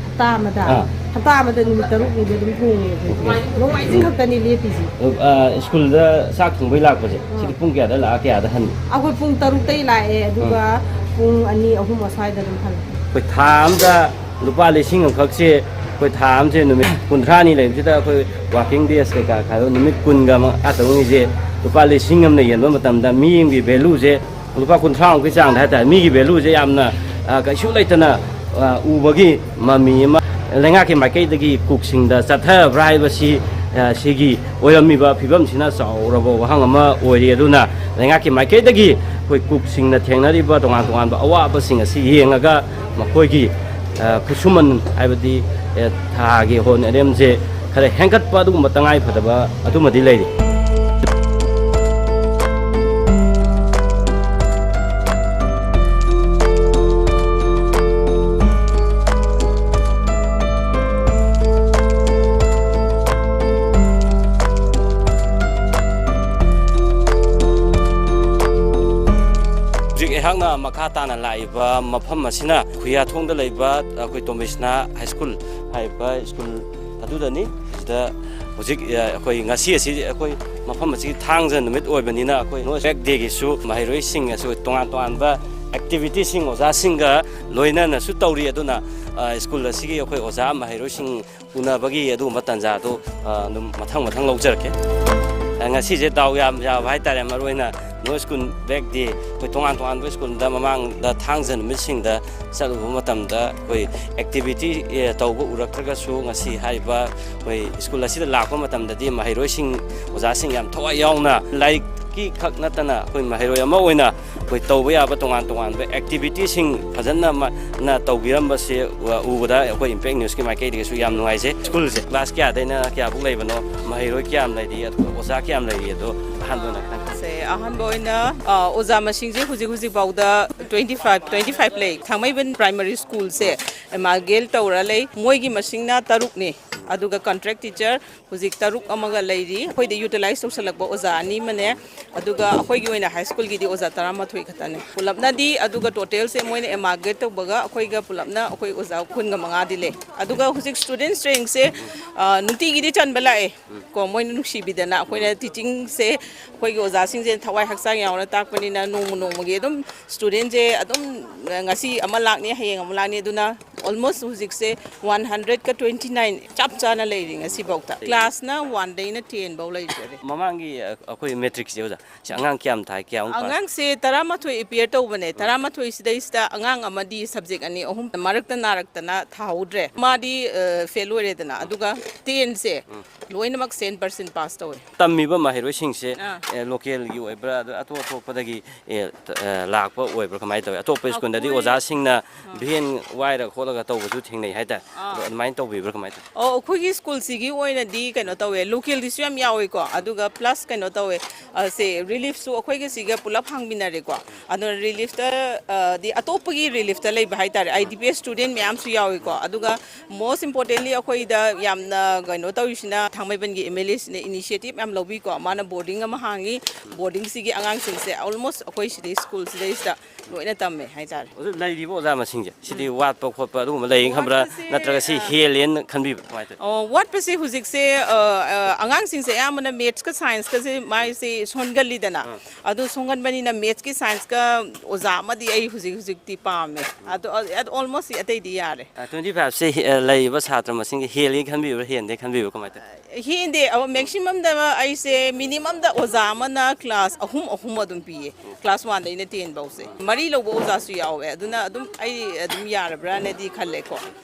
ꯍꯞꯇꯥ ꯑꯃꯗ? ꯑꯥ꯫ ꯍꯞꯇꯥ ꯑꯃꯗ ꯅꯨꯃꯤꯠ ꯇꯔꯨꯛꯅꯤꯗꯤ ꯑꯗꯨꯝ ꯊꯣꯡꯉꯦ ꯑꯩꯈꯣꯏꯁꯦ꯫ ꯅꯣꯡꯃꯥꯏꯖꯤꯡ ꯈꯛꯇꯅꯤ ꯂꯦꯞꯄꯤꯁꯦ꯫ ꯑ, ꯁ꯭ꯀꯨꯜꯗ ꯆꯥꯛ ꯊꯣꯡꯕꯩ ꯂꯥꯛꯄꯁꯦ, ꯑꯥ꯫ ꯁꯤꯗꯤ ꯄꯨꯡ ꯀꯌꯥꯗ ꯂꯥꯛꯑ ꯀꯌꯥꯗ ꯍꯟꯕ? ꯑꯩꯈꯣꯏ ꯄꯨꯡ ꯇꯔꯨꯛꯇꯩ ꯂꯥꯛꯑꯦ, ꯑꯗꯨꯒ ꯎꯝ꯫ ꯄꯨꯡ ꯑꯅꯤ, ꯑꯍꯨꯝ ꯑꯁ꯭ꯋꯥꯏꯗ ꯑꯗꯨꯝ ꯍꯜꯂꯦ꯫ ꯑꯩꯈꯣꯏ ꯊꯥ ꯑꯝꯗ ꯂꯨꯄꯥ ꯂꯤꯁꯤꯡ ꯑꯃꯈꯛꯁꯦ, ꯑꯩꯈꯣꯏ ꯊꯥ ꯑꯃꯁꯦ ꯅꯨꯃꯤꯠ ꯀꯨꯟꯊ꯭ꯔꯥꯅꯤ ꯂꯩꯕꯁꯤꯗ, ꯑꯩꯈꯣꯏ working days ꯀꯩꯀꯥ ꯈꯥꯏꯗꯣꯛ ꯅꯨꯃꯤꯠ ꯀꯨꯟꯒ ꯃꯉꯥ ꯇꯔꯨꯛꯅꯤꯁꯦ ꯂꯨꯄꯥ ꯂꯤꯁꯤꯡ ꯑꯃꯅ ꯌꯦꯟꯕ ꯃꯇꯝꯗ, ꯃꯤ ꯑꯃꯒꯤ value ꯁꯦ ꯂꯨꯄꯥ ꯀꯨꯟꯊ꯭ꯔꯥꯃꯨꯛꯀꯤ ꯆꯥꯡꯗ ꯍꯥꯏꯇꯥꯔꯦ, ꯃꯤꯒꯤ value ꯁꯦ ꯌꯥꯝꯅ, ꯑ, ꯀꯩꯁꯨ ꯂꯩꯇꯅ, ꯑ, ꯎꯕꯒꯤ ꯃꯃꯤ ꯑꯃ ꯂꯩꯉꯥꯛꯀꯤ ꯃꯥꯏꯀꯩꯗꯒꯤ ꯀꯨꯛꯁꯤꯡꯗ ꯆꯠꯊꯔꯕ꯭ꯔꯥ ꯍꯥꯏꯕꯁꯤ, ꯑ, ꯁꯤꯒꯤ ꯑꯣꯏꯔꯝꯃꯤꯕ ꯐꯤꯕꯝꯁꯤꯅ ꯆꯥꯎꯔꯕ ꯋꯥꯍꯪ ꯑꯃ ꯑꯣꯏꯔꯤ꯫ ꯑꯗꯨꯅ ꯂꯩꯉꯥꯛꯀꯤ ꯃꯥꯏꯀꯩꯗꯒꯤ ꯑꯩꯈꯣꯏ ꯀꯨꯛꯁꯤꯡꯅ ꯊꯦꯡꯅꯔꯤꯕ ꯇꯣꯉꯥꯟ ꯇꯣꯉꯥꯟꯕ ꯑꯋꯥꯕꯁꯤꯡ ꯑꯁꯤ ꯌꯦꯡꯉꯒ ꯃꯈꯣꯏꯒꯤ, ꯑ, ꯈꯨꯠꯁꯨꯃꯟ ꯍꯥꯏꯕꯗꯤ, ꯑ, ꯊꯥꯒꯤ ꯍꯣꯠꯅꯔꯦꯝꯁꯦ ꯈꯔ ꯍꯦꯟꯒꯠꯄ ꯑꯗꯨꯒꯨꯝꯕ ꯇꯉꯥꯏ ꯐꯗꯕ ꯑꯗꯨꯃꯗꯤ ꯂꯩꯔꯤ꯫ ꯑꯩꯍꯥꯛꯅ ꯃꯈꯥ ꯇꯥꯅ ꯂꯥꯛꯏꯕ ꯃꯐꯝ ꯑꯁꯤꯅ ꯈꯨꯌꯥꯊꯣꯡꯗ ꯂꯩꯕ ꯑꯩꯈꯣꯏ ꯇꯣꯝꯕꯤꯁꯅꯥ ꯍꯥꯏ ꯁ꯭ꯀꯨꯜ ꯍꯥꯏꯔꯤꯕ ꯁ꯭ꯀꯨꯜ ꯑꯗꯨꯗꯅꯤ꯫ ꯁꯤꯗ ꯍꯧꯖꯤꯛ, ꯑ, ꯑꯩꯈꯣꯏ ꯉꯁꯤ ꯑꯁꯤ ꯑꯩꯈꯣꯏ ꯃꯐꯝ ꯑꯁꯤꯒꯤ ꯊꯥꯡꯖ ꯅꯨꯃꯤꯠ ꯑꯣꯏꯕꯅꯤꯅ ꯑꯩꯈꯣꯏ ꯅꯣ ꯁ꯭ꯀ꯭ꯔꯦꯞ ꯗꯦꯒꯤꯁꯨ ꯃꯍꯩꯔꯣꯏꯁꯤꯡ ꯑꯁꯤ ꯇꯣꯉꯥꯟ ꯇꯣꯉꯥꯟꯕ ꯑꯦꯛꯇꯤꯚꯤꯇꯤꯁꯤꯡ ꯑꯣꯖꯥꯁꯤꯡꯒ ꯂꯣꯏꯅꯅꯁꯨ ꯇꯧꯔꯤ꯫ ꯑꯗꯨꯅ, ꯑ, ꯁ꯭ꯀꯨꯜ ꯑꯁꯤꯒꯤ ꯑꯩꯈꯣꯏ ꯑꯣꯖꯥ ꯃꯍꯩꯔꯣꯏꯁꯤꯡ ꯎꯅꯕꯒꯤ ꯑꯗꯨꯒꯨꯝꯕ ꯇꯥꯟꯖꯥꯗꯣ, ꯑ, ꯑꯗꯨꯝ ꯃꯊꯪ ꯃꯊꯪ ꯂꯧꯖꯔꯛꯀꯦ꯫ ꯑ, ꯉꯁꯤꯁꯦ ꯗꯥꯎ ꯌꯥꯝ ꯌꯥꯕ ꯍꯥꯏꯇꯥꯔꯦ, ꯃꯔꯨꯑꯣꯏꯅ ꯅꯣ ꯁ꯭ꯀꯨꯜ ꯕ꯭ꯔꯦꯛ ꯗꯦ ꯑꯩꯈꯣꯏ ꯇꯣꯉꯥꯟ ꯇꯣꯉꯥꯟꯕ ꯁ꯭ꯀꯨꯜꯗ ꯃꯃꯥꯡꯗ ꯊꯥꯡꯖ ꯅꯨꯃꯤꯠꯁꯤꯡꯗ ꯆꯠꯂꯨꯕ ꯃꯇꯝꯗ ꯑꯩꯈꯣꯏ ꯑꯦꯛꯇꯤꯚꯤꯇꯤ, ꯑꯦ, ꯇꯧꯕ ꯎꯔꯛꯇ꯭ꯔꯒꯁꯨ ꯉꯁꯤ ꯍꯥꯏꯔꯤꯕ ꯑꯩꯈꯣꯏ ꯁ꯭ꯀꯨꯜ ꯑꯁꯤꯗ ꯂꯥꯛꯄ ꯃꯇꯝꯗꯗꯤ ꯃꯍꯩꯔꯣꯏꯁꯤꯡ ꯑꯣꯖꯥꯁꯤꯡ ꯌꯥꯝ ꯊꯋꯥꯏ ꯌꯥꯎꯅ ꯂꯥꯏꯔꯤꯛꯀꯤ ꯈꯛ ꯅꯠꯇꯅ ꯑꯩꯈꯣꯏ ꯃꯍꯩꯔꯣꯏ ꯑꯃ ꯑꯣꯏꯅ ꯑꯩꯈꯣꯏ ꯇꯧꯕ ꯌꯥꯕ ꯇꯣꯉꯥꯟ ꯇꯣꯉꯥꯟꯕ ꯑꯦꯛꯇꯤꯚꯤꯇꯤꯁꯤꯡ ꯐꯖꯅ ꯃ-, ꯅ ꯇꯧꯕꯤꯔꯝꯕꯁꯦ ꯎ-, ꯎꯕꯗ ꯑꯩꯈꯣꯏ ꯏꯝꯄꯦꯛ ꯅ꯭ꯌꯨꯁꯀꯤ ꯃꯥꯏꯀꯩꯗꯒꯤꯁꯨ ꯌꯥꯝ ꯅꯨꯡꯉꯥꯏꯖꯩ꯫ ꯁ꯭ꯀꯨꯜꯁꯦ ꯀ꯭ꯂꯥꯁ ꯀꯌꯥꯗꯩꯅ ꯀꯌꯥꯐꯥꯎ ꯂꯩꯕꯅꯣ, ꯃꯍꯩꯔꯣꯏ ꯀꯌꯥꯝ ꯂꯩꯔꯤ, ꯑꯗꯨꯒ ꯑꯣꯖꯥ ꯀꯌꯥꯝ ꯂꯩꯔꯤ, ꯑꯗꯣ ꯑꯍꯥꯟꯕ ꯑꯣꯏꯅ ꯈꯤꯇꯪ ꯈꯪ- ꯁꯦ ꯑꯍꯥꯟꯕ ꯑꯣꯏꯅ, ꯑ, ꯑꯣꯖꯥ ꯃꯁꯤꯡꯁꯦ ꯍꯧꯖꯤꯛ ꯍꯧꯖꯤꯛ ꯐꯥꯎꯗ ꯇ꯭ꯋꯦꯟꯇꯤ ꯐꯥꯏꯚ, ꯇ꯭ꯋꯦꯟꯇꯤ ꯐꯥꯏꯚ ꯂꯩ꯫ ꯊꯥꯡꯃꯩꯕꯟ ꯄ꯭ꯔꯥꯏꯃꯥꯔꯤ ꯁ꯭ꯀꯨꯜꯁꯦ ꯑꯦꯃꯥꯜꯒꯦꯜ ꯇꯧꯔ ꯂꯩ꯫ ꯃꯣꯏꯒꯤ ꯃꯁꯤꯡꯅ ꯇꯔꯨꯛꯅꯤ꯫ ꯑꯗꯨꯒ ꯀꯟꯇ꯭ꯔꯦꯛ ꯇꯤꯆꯔ ꯍꯧꯖꯤꯛ ꯇꯔꯨꯛ ꯑꯃꯒ ꯂꯩꯔꯤ꯫ ꯑꯩꯈꯣꯏꯗ ꯌꯨꯇꯤꯂꯥꯏꯁ ꯇꯧꯁꯜꯂꯛꯄ ꯑꯣꯖꯥ ꯑꯅꯤ ꯑꯃꯅꯦ꯫ ꯑꯗꯨꯒ ꯑꯩꯈꯣꯏꯒꯤ ꯑꯣꯏꯅ ꯍꯥꯏ ꯁ꯭ꯀꯨꯜꯒꯤꯗꯤ ꯑꯣꯖꯥ ꯇꯔꯥꯃꯥꯊꯣꯏ ꯈꯛꯇꯅꯦ꯫ ꯄꯨꯂꯞꯅꯗꯤ, ꯑꯗꯨꯒ ꯇꯣꯇꯦꯜꯁꯦ ꯃꯣꯏꯅ ꯑꯦꯃꯥꯜꯒꯦꯠ ꯇꯧꯕꯒ ꯑꯩꯈꯣꯏꯒ ꯄꯨꯂꯞꯅ ꯑꯩꯈꯣꯏ ꯑꯣꯖꯥ ꯀꯨꯟꯒ ꯃꯉꯥꯗꯤ ꯂꯩ꯫ ꯑꯗꯨꯒ ꯍꯧꯖꯤꯛ ꯁ꯭ꯇꯨꯗꯦꯟ ꯁ꯭ꯇ꯭ꯔꯦꯡꯁꯦ, ꯑ, ꯅꯨꯡꯇꯤꯒꯤꯗꯤ ꯆꯟꯕ ꯂꯥꯛꯑꯦ꯫ ꯀꯣ, ꯃꯣꯏꯅ ꯅꯨꯡꯁꯤꯕꯤꯗꯅ ꯑꯩꯈꯣꯏꯅ ꯇꯤꯆꯤꯡꯁꯦ ꯑꯩꯈꯣꯏꯒꯤ ꯑꯣꯖꯥꯁꯤꯡꯁꯦ ꯊꯋꯥꯏ ꯍꯛꯆꯥꯡ ꯌꯥꯎꯅ ꯇꯥꯛꯄꯅꯤꯅ ꯅꯣꯡꯃ ꯅꯣꯡꯃꯒꯤ ꯑꯗꯨꯝ ꯁ꯭ꯇꯨꯗꯦꯟꯁꯦ ꯑꯗꯨꯝ, ꯑ, ꯉꯁꯤ ꯑꯃ ꯂꯥꯛꯅꯤ, ꯍꯌꯦꯡ ꯑꯃ ꯂꯥꯛꯅꯤ꯫ ꯑꯗꯨꯅ ꯑꯣꯜꯃꯣꯁ ꯍꯧꯖꯤꯛꯁꯦ ꯋꯥꯟ ꯍꯟꯗ꯭ꯔꯦꯠꯀ ꯇ꯭ꯋꯦꯟꯇꯤ ꯅꯥꯏꯟ ꯆꯞ ꯆꯥꯅ ꯂꯩꯔꯤ ꯉꯁꯤꯐꯥꯎꯗ꯫ ꯀ꯭ꯂꯥꯁꯅ ꯋꯥꯟꯗꯩꯅ ꯇꯦꯟ ꯐꯥꯎ ꯂꯩꯖꯔꯦ꯫ ꯃꯃꯥꯡꯒꯤ, ꯑ, ꯑꯩꯈꯣꯏ ꯃꯦꯇ꯭ꯔꯤꯛꯁꯦ ꯑꯣꯖꯥ, ꯁꯤ ꯑꯉꯥꯡ ꯀꯌꯥꯝ ꯊꯥꯏ, ꯀꯌꯥꯃꯨꯛ ꯄꯥꯁ? ꯑꯉꯥꯡꯁꯦ ꯇꯔꯥꯃꯥꯊꯣꯏ ꯑꯦꯄꯤꯌꯔ ꯇꯧꯕꯅꯦ꯫ ꯇꯔꯥꯃꯥꯊꯣꯏꯁꯤꯗꯩꯁꯤꯗ ꯑꯉꯥꯡ ꯑꯃꯗꯤ ꯁꯕꯖꯦꯛ ꯑꯅꯤ ꯑꯍꯨꯝ ꯃꯔꯛꯇ ꯅꯥꯔꯛꯇꯅ ꯊꯥꯍꯧꯗ꯭ꯔꯦ꯫ ꯃꯥꯗꯤ, ꯑ, ꯐꯦꯜ ꯑꯣꯏꯔꯦꯗꯅ꯫ ꯑꯗꯨꯒ ꯇꯦꯟꯁꯦ ꯂꯣꯏꯅꯃꯛ ꯁꯦꯟ ꯄꯥꯔꯁꯦꯟ ꯄꯥꯁ ꯇꯧꯋꯦ꯫ ꯇꯝꯃꯤꯕ ꯃꯍꯩꯔꯣꯏꯁꯤꯡꯁꯦ, ꯑꯥ꯫ ꯑꯦ, ꯂꯣꯀꯦꯜꯒꯤ ꯑꯣꯏꯕ꯭ꯔꯥ, ꯑꯗ ꯑꯇꯣꯞ ꯑꯇꯣꯞꯄꯗꯒꯤ, ꯑꯦ, ꯇ-, ꯑꯦ, ꯂꯥꯛꯄ ꯑꯣꯏꯕ꯭ꯔꯥ, ꯀꯃꯥꯏꯅ ꯇꯧꯋꯤ? ꯑꯇꯣꯞꯄ ꯁ꯭ꯀꯨꯜꯗꯗꯤ ꯑꯩꯈꯣꯏ ꯑꯣꯖꯥꯁꯤꯡꯅ ꯚꯦꯟ ꯋꯥꯏꯔ ꯈꯣꯠꯂ ꯇꯧꯕꯁꯨ ꯊꯦꯡꯅꯩ ꯍꯥꯏꯇꯥꯔꯦ꯫ ꯑꯗꯣ ꯑꯗꯨꯃꯥꯏꯅ ꯇꯧꯕꯤꯕ꯭ꯔꯥ, ꯀꯃꯥꯏꯅ ꯇꯧꯋꯤ? ꯑꯣ, ꯑꯩꯈꯣꯏꯒꯤ ꯁ꯭ꯀꯨꯜꯁꯤꯒꯤ ꯑꯣꯏꯅꯗꯤ ꯀꯩꯅꯣ ꯇꯧꯋꯦ, ꯂꯣꯀꯦꯜꯒꯤꯁꯨ ꯌꯥꯝ ꯌꯥꯎꯏꯀꯣ, ꯑꯗꯨꯒ ꯄ꯭ꯂꯁ ꯀꯩꯅꯣ ꯇꯧꯋꯦ, ꯑ, ꯁꯦ, ꯔꯤꯂꯤꯐꯁꯨ ꯑꯩꯈꯣꯏꯒ ꯁꯤꯒ ꯄꯨꯂꯞ ꯍꯥꯡꯃꯤꯟꯅꯔꯦꯀꯣ꯫ ꯑꯗꯨꯅ ꯔꯤꯂꯤꯐꯇ, ꯑ, ꯗꯤ ꯑꯇꯣꯞꯄꯒꯤ ꯔꯤꯂꯤꯐꯇ ꯂꯩꯕ ꯍꯥꯏꯇꯥꯔꯦ, I D P S student ꯃꯌꯥꯝꯁꯨ ꯌꯥꯎꯏꯀꯣ꯫ ꯑꯗꯨꯒ most importantly ꯑꯩꯈꯣꯏꯗ ꯌꯥꯝꯅ ꯀꯩꯅꯣ ꯇꯧꯔꯤꯁꯤꯅ ꯊꯥꯡꯃꯩꯕꯟꯒꯤ ꯑꯦꯝ ꯑꯦꯜ ꯑꯦꯁꯤꯅ ꯏꯅꯤꯁꯤꯌꯦꯇꯤꯞ ꯌꯥꯝ ꯂꯧꯕꯤꯀꯣ꯫ ꯃꯥꯅ ꯕꯣꯔꯗꯤꯡ ꯑꯃ ꯍꯥꯡꯉꯤ, ꯕꯣꯔꯗꯤꯡꯁꯤꯒꯤ ꯑꯉꯥꯡꯁꯤꯡꯁꯦ ꯑꯣꯜꯃꯣꯁ ꯑꯩꯈꯣꯏ ꯁꯤꯗꯩ ꯁ꯭ꯀꯨꯜꯁꯤꯗꯩꯁꯤꯗ ꯂꯣꯏꯅ ꯇꯝꯃꯦ ꯍꯥꯏꯇꯥꯔꯦ꯫ ꯑꯗꯨ ꯂꯩꯔꯤꯕ ꯑꯣꯖꯥ ꯃꯁꯤꯡꯁꯦ ꯁꯤꯗꯤ ꯋꯥꯠꯄ ꯈꯣꯠꯄ ꯑꯗꯨꯒꯨꯝꯕ ꯂꯩ ꯈꯟꯕ꯭ꯔꯥ? ꯋꯥꯠꯄꯁꯦ, ꯅꯠꯇ꯭ꯔꯒ ꯁꯤ ꯑ, ꯍꯦꯜꯂꯦꯅ ꯈꯟꯕꯤꯕ꯭ꯔꯥ? ꯀꯃꯥꯏꯅ ꯇꯧꯋꯤ? ꯑꯣ, ꯋꯥꯠꯄꯁꯦ ꯍꯧꯖꯤꯛꯁꯦ, ꯑ, ꯑ, ꯑꯉꯥꯡꯁꯤꯡꯁꯦ ꯑꯌꯥꯝꯕꯅ ꯃꯦꯠꯁꯀ ꯁꯥꯏꯟꯁꯀꯁꯦ ꯃꯥꯏꯁꯦ ꯁꯣꯟꯒꯜꯂꯤꯗꯅ꯫ ꯑꯗꯨ ꯁꯣꯟꯒꯟꯕꯅꯤꯅ ꯃꯦꯠꯁꯀꯤ ꯁꯥꯏꯟꯁꯀ ꯑꯣꯖꯥ ꯑꯃꯗꯤ ꯑꯩ ꯍꯧꯖꯤꯛ ꯍꯧꯖꯤꯛꯇꯤ ꯄꯥꯝꯃꯦ꯫ ꯑꯗꯣ, ꯑ, ꯑ, ꯑꯣꯜꯃꯣꯁ ꯑꯇꯩꯗꯤ ꯌꯥꯔꯦ꯫ ꯑ, twenty five ꯁꯦ ꯍꯦ-, ꯑ, ꯂꯩꯔꯤꯕ ꯁꯥꯇ꯭ꯔ ꯃꯁꯤꯡꯁꯦ ꯍꯦꯜꯂꯤ ꯈꯟꯕꯤꯕ꯭ꯔꯥ, ꯍꯦꯟꯗꯦ ꯈꯟꯕꯤꯕ꯭ꯔꯥ, ꯀꯃꯥꯏꯅ ꯇꯧꯋꯤ? ꯍꯦꯟꯗꯦ꯫ ꯑ, ꯃꯦꯛꯁꯤꯃꯝꯗ ꯑꯩꯁꯦ, ꯃꯤꯅꯤꯃꯝꯗ ꯑꯣꯖꯥ ꯑꯃꯅ ꯀ꯭ꯂꯥꯁ ꯑꯍꯨꯝ, ꯑꯍꯨꯝ ꯑꯗꯨꯝ ꯄꯤꯌꯦ꯫ ꯀ꯭ꯂꯥꯁ ꯋꯥꯟꯗꯩꯅ ꯇꯦꯟ ꯐꯧꯁꯦ꯫ ꯃꯔꯤ ꯂꯧꯕ ꯑꯣꯖꯥꯁꯨ ꯌꯥꯎꯋꯦ꯫ ꯑꯗꯨꯅ ꯑꯗꯨꯝ ꯑꯩ ꯑꯗꯨꯝ ꯌꯥꯔꯕ꯭ꯔꯥꯅꯗꯤ ꯈꯜꯂꯦꯀꯣ꯫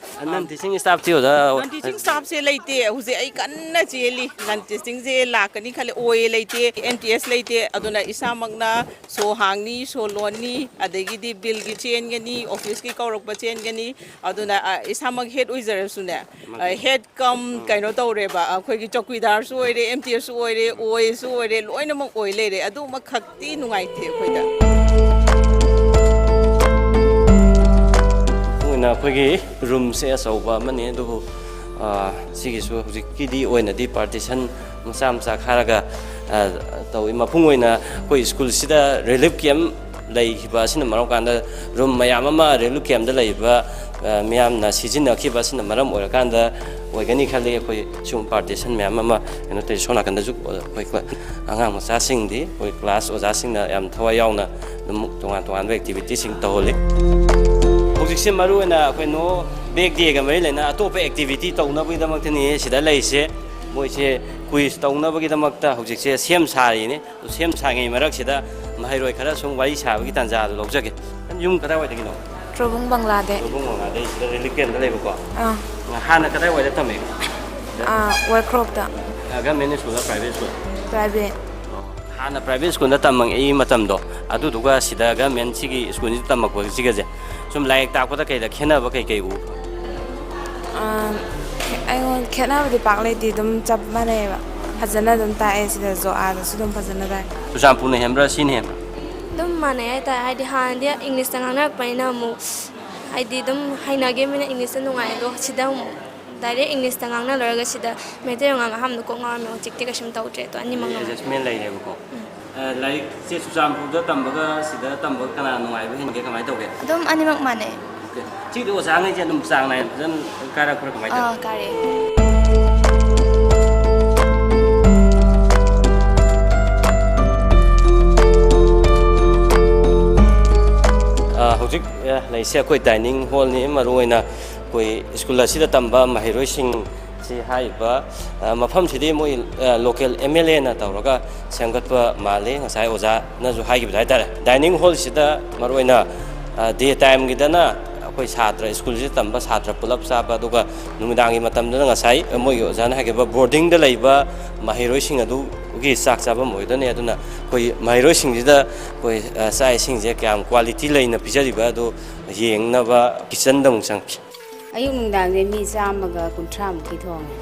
ꯅꯟ ꯇꯤꯆꯤꯡ ꯁ꯭ꯇꯥꯐꯇꯤ ꯑꯣꯖꯥ? ꯅꯟ ꯇꯤꯆꯤꯡ ꯁ꯭ꯇꯥꯐꯁꯦ ꯂꯩꯇꯦ꯫ ꯍꯧꯖꯤꯛ ꯑꯩ ꯀꯟꯅ ꯆꯦꯜꯂꯤ꯫ ꯅꯟ ꯇꯤꯆꯤꯡꯁꯦ ꯂꯥꯛꯀꯅꯤ ꯈꯜꯂꯦ꯫ ꯑꯣ ꯑꯦ ꯂꯩꯇꯦ, ꯑꯦꯟ ꯇꯤ ꯑꯦꯁ ꯂꯩꯇꯦ꯫ ꯑꯗꯨꯅ ꯏꯁꯥꯃꯛꯅ ꯁꯣ ꯍꯥꯡꯅꯤ, ꯁꯣ ꯂꯣꯟꯅꯤ, ꯑꯗꯒꯤꯗꯤ ꯕꯤꯜꯒꯤ ꯆꯦꯟꯒꯅꯤ, ꯑꯣꯐꯤꯁꯀꯤ ꯀꯧꯔꯛꯄ ꯆꯦꯟꯒꯅꯤ꯫ ꯑꯗꯨꯅ, ꯑ, ꯏꯁꯥꯃꯛ ꯍꯦꯗ ꯑꯣꯏꯖꯔꯁꯨꯅꯦ, ꯑ, ꯍꯦꯗ ꯀꯝ ꯀꯩꯅꯣ ꯇꯧꯔꯦꯕ, ꯑꯩꯈꯣꯏꯒꯤ ꯆꯧꯀꯤꯗꯥꯔꯁꯨ ꯑꯣꯏꯔꯦ, ꯑꯦꯝ ꯇꯤ ꯑꯦꯁꯁꯨ ꯑꯣꯏꯔꯦ, ꯑꯣ ꯑꯦꯁꯁꯨ ꯑꯣꯏꯔꯦ, ꯂꯣꯏꯅꯃꯛ ꯑꯣꯏ ꯂꯩꯔꯦ꯫ ꯑꯗꯨꯃꯛ ꯈꯛꯇꯤ ꯅꯨꯡꯉꯥꯏꯇꯦ ꯑꯩꯈꯣꯏꯗ꯫ ꯑꯣꯏꯅ ꯑꯩꯈꯣꯏꯒꯤ ꯔꯨꯝꯁꯦ ꯑꯆꯧꯕ ꯑꯃꯅꯤ, ꯑꯗꯨꯕꯨ, ꯑ, ꯁꯤꯒꯤꯁꯨ ꯍꯧꯖꯤꯛꯀꯤꯗꯤ ꯑꯣꯏꯅꯗꯤ ꯄꯥꯔꯇꯤꯁꯟ ꯃꯆꯥ ꯃꯆꯥ ꯈꯥꯔꯒ, ꯑ, ꯇꯧꯏ꯫ ꯃꯄꯨꯡ ꯑꯣꯏꯅ ꯑꯩꯈꯣꯏ ꯁ꯭ꯀꯨꯜꯁꯤꯗ ꯔꯤꯂꯤꯐ ꯀꯦꯝ ꯂꯩꯈꯤꯕ ꯑꯁꯤꯅ ꯃꯔꯝ ꯀꯥꯟꯗ ꯔꯨꯝ ꯃꯌꯥꯝ ꯑꯃ ꯔꯤꯂꯤꯐ ꯀꯦꯝꯗ ꯂꯩꯕ, ꯑ, ꯃꯤꯌꯥꯝꯅ ꯁꯤꯖꯤꯟꯅꯈꯤꯕ ꯑꯁꯤꯅ ꯃꯔꯝ ꯑꯣꯏꯔꯀꯥꯟꯗ ꯑꯣꯏꯒꯅꯤ ꯈꯜꯂꯤ꯫ ꯑꯩꯈꯣꯏ ꯁꯤꯒꯨꯝꯕ ꯄꯥꯔꯇꯤꯁꯟ ꯃꯌꯥꯝ ꯑꯃ ꯀꯩꯅꯣ ꯇꯧꯔꯤ꯫ ꯁꯣꯝ ꯅꯥꯀꯟꯗꯁꯨ ꯑꯩꯈꯣꯏ ꯀ꯭ꯂ-, ꯑꯉꯥꯡ ꯃꯆꯥꯁꯤꯡꯗꯤ ꯑꯩꯈꯣꯏ ꯀ꯭ꯂꯥꯁ ꯑꯣꯖꯥꯁꯤꯡꯅ ꯌꯥꯝ ꯊꯋꯥꯏ ꯌꯥꯎꯅ ꯑꯗꯨꯝ ꯇꯣꯉꯥꯟ ꯇꯣꯉꯥꯟꯕ ꯑꯦꯛꯇꯤꯚꯤꯇꯤꯁꯤꯡ ꯇꯧꯍꯜꯂꯤ꯫ ꯍꯧꯖꯤꯛꯁꯦ ꯃꯔꯨꯑꯣꯏꯅ ꯑꯩꯈꯣꯏ ꯅꯣ ꯕꯦꯛ ꯗꯦꯒ ꯃꯔꯤ ꯂꯩꯅ ꯑꯇꯣꯞꯄ ꯑꯦꯛꯇꯤꯚꯤꯇꯤ ꯇꯧꯅꯕꯒꯤꯗꯃꯛꯇꯅꯤ ꯁꯤꯗ ꯂꯩꯔꯤꯁꯦ꯫ ꯃꯣꯏꯁꯦ ꯀ꯭ꯋꯤꯖ ꯇꯧꯅꯕꯒꯤꯗꯃꯛꯇ ꯍꯧꯖꯤꯛꯁꯦ ꯁꯦꯝ ꯁꯥꯔꯤꯅꯤ꯫ ꯑꯗꯨ ꯁꯦꯝ ꯁꯥꯔꯤꯉꯩ ꯃꯔꯛꯁꯤꯗ ꯃꯍꯩꯔꯣꯏ ꯈꯔ ꯁꯨꯝ ꯋꯥꯔꯤ ꯁꯥꯕꯒꯤ ꯇꯥꯟꯖꯥ ꯑꯗꯨ ꯂꯧꯖꯒꯦ꯫ ꯌꯨꯝ ꯀꯗꯥꯏꯋꯥꯏꯗꯒꯤꯅꯣ? ꯇ꯭ꯔꯣꯕꯨꯡ ꯕꯪꯂꯥꯗꯩ꯫ ꯇ꯭ꯔꯣꯕꯨꯡ ꯕꯪꯂꯥꯗꯩ ꯁꯤꯗ ꯔꯤꯂꯤꯐ ꯀꯦꯝꯗ ꯂꯩꯕꯀꯣ? ꯑꯥ꯫ ꯍꯥꯟꯅ ꯀꯗꯥꯏꯋꯥꯏꯗ ꯇꯝꯃꯤ? ꯑꯥ, ꯋꯥꯏꯈ꯭ꯔꯣꯛꯇ꯫ ꯑ, ꯒꯚꯔꯟꯃꯦꯟ ꯁ꯭ꯀꯨꯜꯂ, ꯄ꯭ꯔꯥꯏꯚꯦꯠ ꯁ꯭ꯀꯨꯜ? ꯄ꯭ꯔꯥꯏꯚꯦꯠ꯫ ꯍꯥꯟꯅ ꯄ꯭ꯔꯥꯏꯚꯦꯠ ꯁ꯭ꯀꯨꯜꯗ ꯇꯝꯃꯛꯏ ꯃꯇꯝꯗꯣ, ꯑꯗꯨꯗꯨꯒ ꯁꯤꯗ ꯒꯚꯔꯟꯃꯦꯟ ꯁꯤꯒꯤ ꯁ꯭ꯀꯨꯜꯁꯤꯗ ꯇꯝꯃꯛꯄꯁꯤꯒꯁꯦ ꯁꯨꯝ ꯂꯥꯏꯔꯤꯛ ꯇꯥꯛꯄꯗ ꯀꯩꯗ ꯈꯦꯠꯅꯕ ꯀꯩꯀꯩ ꯎꯕ? ꯑꯩꯉꯣꯟꯗ ꯈꯦꯠꯅꯕꯗꯤ ꯄꯥꯛ ꯂꯩꯇꯦ, ꯑꯗꯨꯝ ꯆꯞ ꯃꯥꯟꯅꯩꯑꯕ꯫ ꯐꯖꯅ ꯑꯗꯨꯝ ꯇꯥꯛꯑꯦ ꯁꯤꯗꯁꯨ, ꯑꯥꯗꯁꯨ ꯑꯗꯨꯝ ꯐꯖꯅ ꯇꯥꯛꯑꯦ꯫ ꯆꯨꯔꯆꯥꯟꯄꯨꯔꯅ ꯍꯦꯟꯕ꯭ꯔꯥ, ꯁꯤꯅ ꯍꯦꯟꯕ꯭ꯔꯥ? ꯑꯗꯨꯝ ꯃꯥꯟꯅꯩ ꯍꯥꯏꯇꯥꯔꯦ, ꯍꯥꯏꯗꯤ ꯍꯥꯟꯅꯗꯤ ꯏꯪꯂꯤꯁꯇ ꯉꯥꯡꯅꯔꯛꯄꯅꯤꯅ ꯑꯃꯨꯛ, ꯍꯥꯏꯗꯤ ꯑꯗꯨꯝ ꯍꯩꯅꯈꯤꯕꯅꯤꯅ ꯏꯪꯂꯤꯁꯇ ꯅꯨꯡꯉꯥꯏ, ꯑꯗꯣ ꯁꯤꯗ ꯑꯃꯨꯛ ꯗꯥꯏꯔꯦꯛ ꯏꯪꯂꯤꯁꯇ ꯉꯥꯡꯅ ꯂꯣꯏꯔꯒ ꯁꯤꯗ ꯃꯩꯇꯩꯂꯣꯟ ꯉꯥꯡꯕ ꯑꯍꯥꯟꯕꯗ ꯀꯣꯛ ꯉꯥꯎꯔꯝꯃꯦ, ꯍꯧꯖꯤꯛꯇꯤ ꯀꯩꯁꯨꯝ ꯇꯧꯗ꯭ꯔꯦ꯫ ꯑꯗꯣ ꯑꯅꯤꯃꯛ ꯅꯨꯡꯉꯥꯏ꯫ ꯑꯦꯗꯖꯁꯃꯦꯟ ꯂꯩꯔꯦꯕꯀꯣ꯫ ꯑ, ꯂꯥꯏꯔꯤꯛꯁꯦ ꯆꯨꯔꯆꯥꯟꯄꯨꯔꯗ ꯇꯝꯕꯒ ꯁꯤꯗ ꯇꯝꯕꯒ ꯀꯅꯥ ꯅꯨꯡꯉꯥꯏꯕ ꯍꯦꯟꯒꯦ, ꯀꯃꯥꯏꯅ ꯇꯧꯒꯦ? ꯑꯗꯨꯝ ꯑꯅꯤꯃꯛ ꯃꯥꯟꯅꯩ꯫ ꯑꯣꯀꯦ꯫ ꯁꯤꯗꯤ ꯑꯣꯖꯥꯉꯩꯁꯦ ꯑꯗꯨꯝ ꯆꯥꯡ ꯅꯥꯏꯅ ꯐꯖꯅ ꯀꯥꯏꯔꯛꯄ꯭ꯔꯥ, ꯀꯃꯥꯏꯅ ꯇꯧꯒꯦ? ꯑꯥ, ꯀꯥꯔꯛꯑꯦ꯫ ꯑ, ꯍꯧꯖꯤꯛ, ꯑ, ꯂꯩꯁꯦ ꯑꯩꯈꯣꯏ ꯗꯥꯏꯅꯤꯡ ꯍꯣꯜꯅꯤ꯫ ꯃꯔꯨꯑꯣꯏꯅ ꯑꯩꯈꯣꯏ ꯁ꯭ꯀꯨꯜ ꯑꯁꯤꯗ ꯇꯝꯕ ꯃꯍꯩꯔꯣꯏꯁꯤꯡ ꯁꯤ ꯍꯥꯏꯔꯤꯕ, ꯑ, ꯃꯐꯝꯁꯤꯗꯤ ꯃꯣꯏ, ꯑ, ꯂꯣꯀꯦꯜ ꯑꯦꯝ ꯑꯦꯜ ꯑꯦꯅ ꯇꯧꯔꯒ ꯁꯦꯝꯒꯠꯄ ꯃꯥꯜꯂꯤ, ꯉꯁꯥꯏ ꯑꯣꯖꯥꯅꯁꯨ ꯍꯥꯏꯈꯤꯕꯗ ꯍꯥꯏꯇꯥꯔꯦ꯫ ꯗꯥꯏꯅꯤꯡ ꯍꯣꯜꯁꯤꯗ ꯃꯔꯨꯑꯣꯏꯅ, ꯑ, ꯗꯦ ꯇꯥꯏꯝꯒꯤꯗꯅ ꯑꯩꯈꯣꯏ ꯁꯥꯇ꯭ꯔ, ꯁ꯭ꯀꯨꯜꯁꯤꯗ ꯇꯝꯕ ꯁꯥꯇ꯭ꯔ ꯄꯨꯂꯞ ꯆꯥꯕ, ꯑꯗꯨꯒ ꯅꯨꯃꯤꯗꯥꯡꯒꯤ ꯃꯇꯝꯗꯅ ꯉꯁꯥꯏ ꯃꯣꯏꯒꯤ ꯑꯣꯖꯥꯅ ꯍꯥꯏꯈꯤꯕ ꯕꯣꯔꯗꯤꯡꯗ ꯂꯩꯕ ꯃꯍꯩꯔꯣꯏꯁꯤꯡ ꯑꯗꯨꯒꯤ ꯆꯥꯛ ꯆꯥꯐꯝ ꯑꯣꯏꯗꯣꯏꯅꯤ꯫ ꯑꯗꯨꯅ ꯑꯩꯈꯣꯏ ꯃꯍꯩꯔꯣꯏꯁꯤꯡꯁꯤꯗ ꯑꯩꯈꯣꯏ, ꯑ, ꯆꯥꯛ ꯏꯁꯤꯡꯁꯦ ꯀꯌꯥꯝ ꯀ꯭ꯋꯥꯂꯤꯇꯤ ꯂꯩꯅ ꯄꯤꯖꯔꯤꯕ ꯑꯗꯨ ꯌꯦꯡꯅꯕ ꯀꯤꯠꯆꯟꯗ ꯑꯃꯨꯛ ꯆꯪꯈꯤ꯫ ꯑꯌꯨꯛ ꯅꯨꯡꯗꯥꯡꯁꯦ ꯃꯤ ꯆꯥꯝꯃꯒ ꯀꯨꯟꯊ꯭ꯔꯥꯃꯨꯛꯀꯤ ꯊꯣꯡꯉꯦ꯫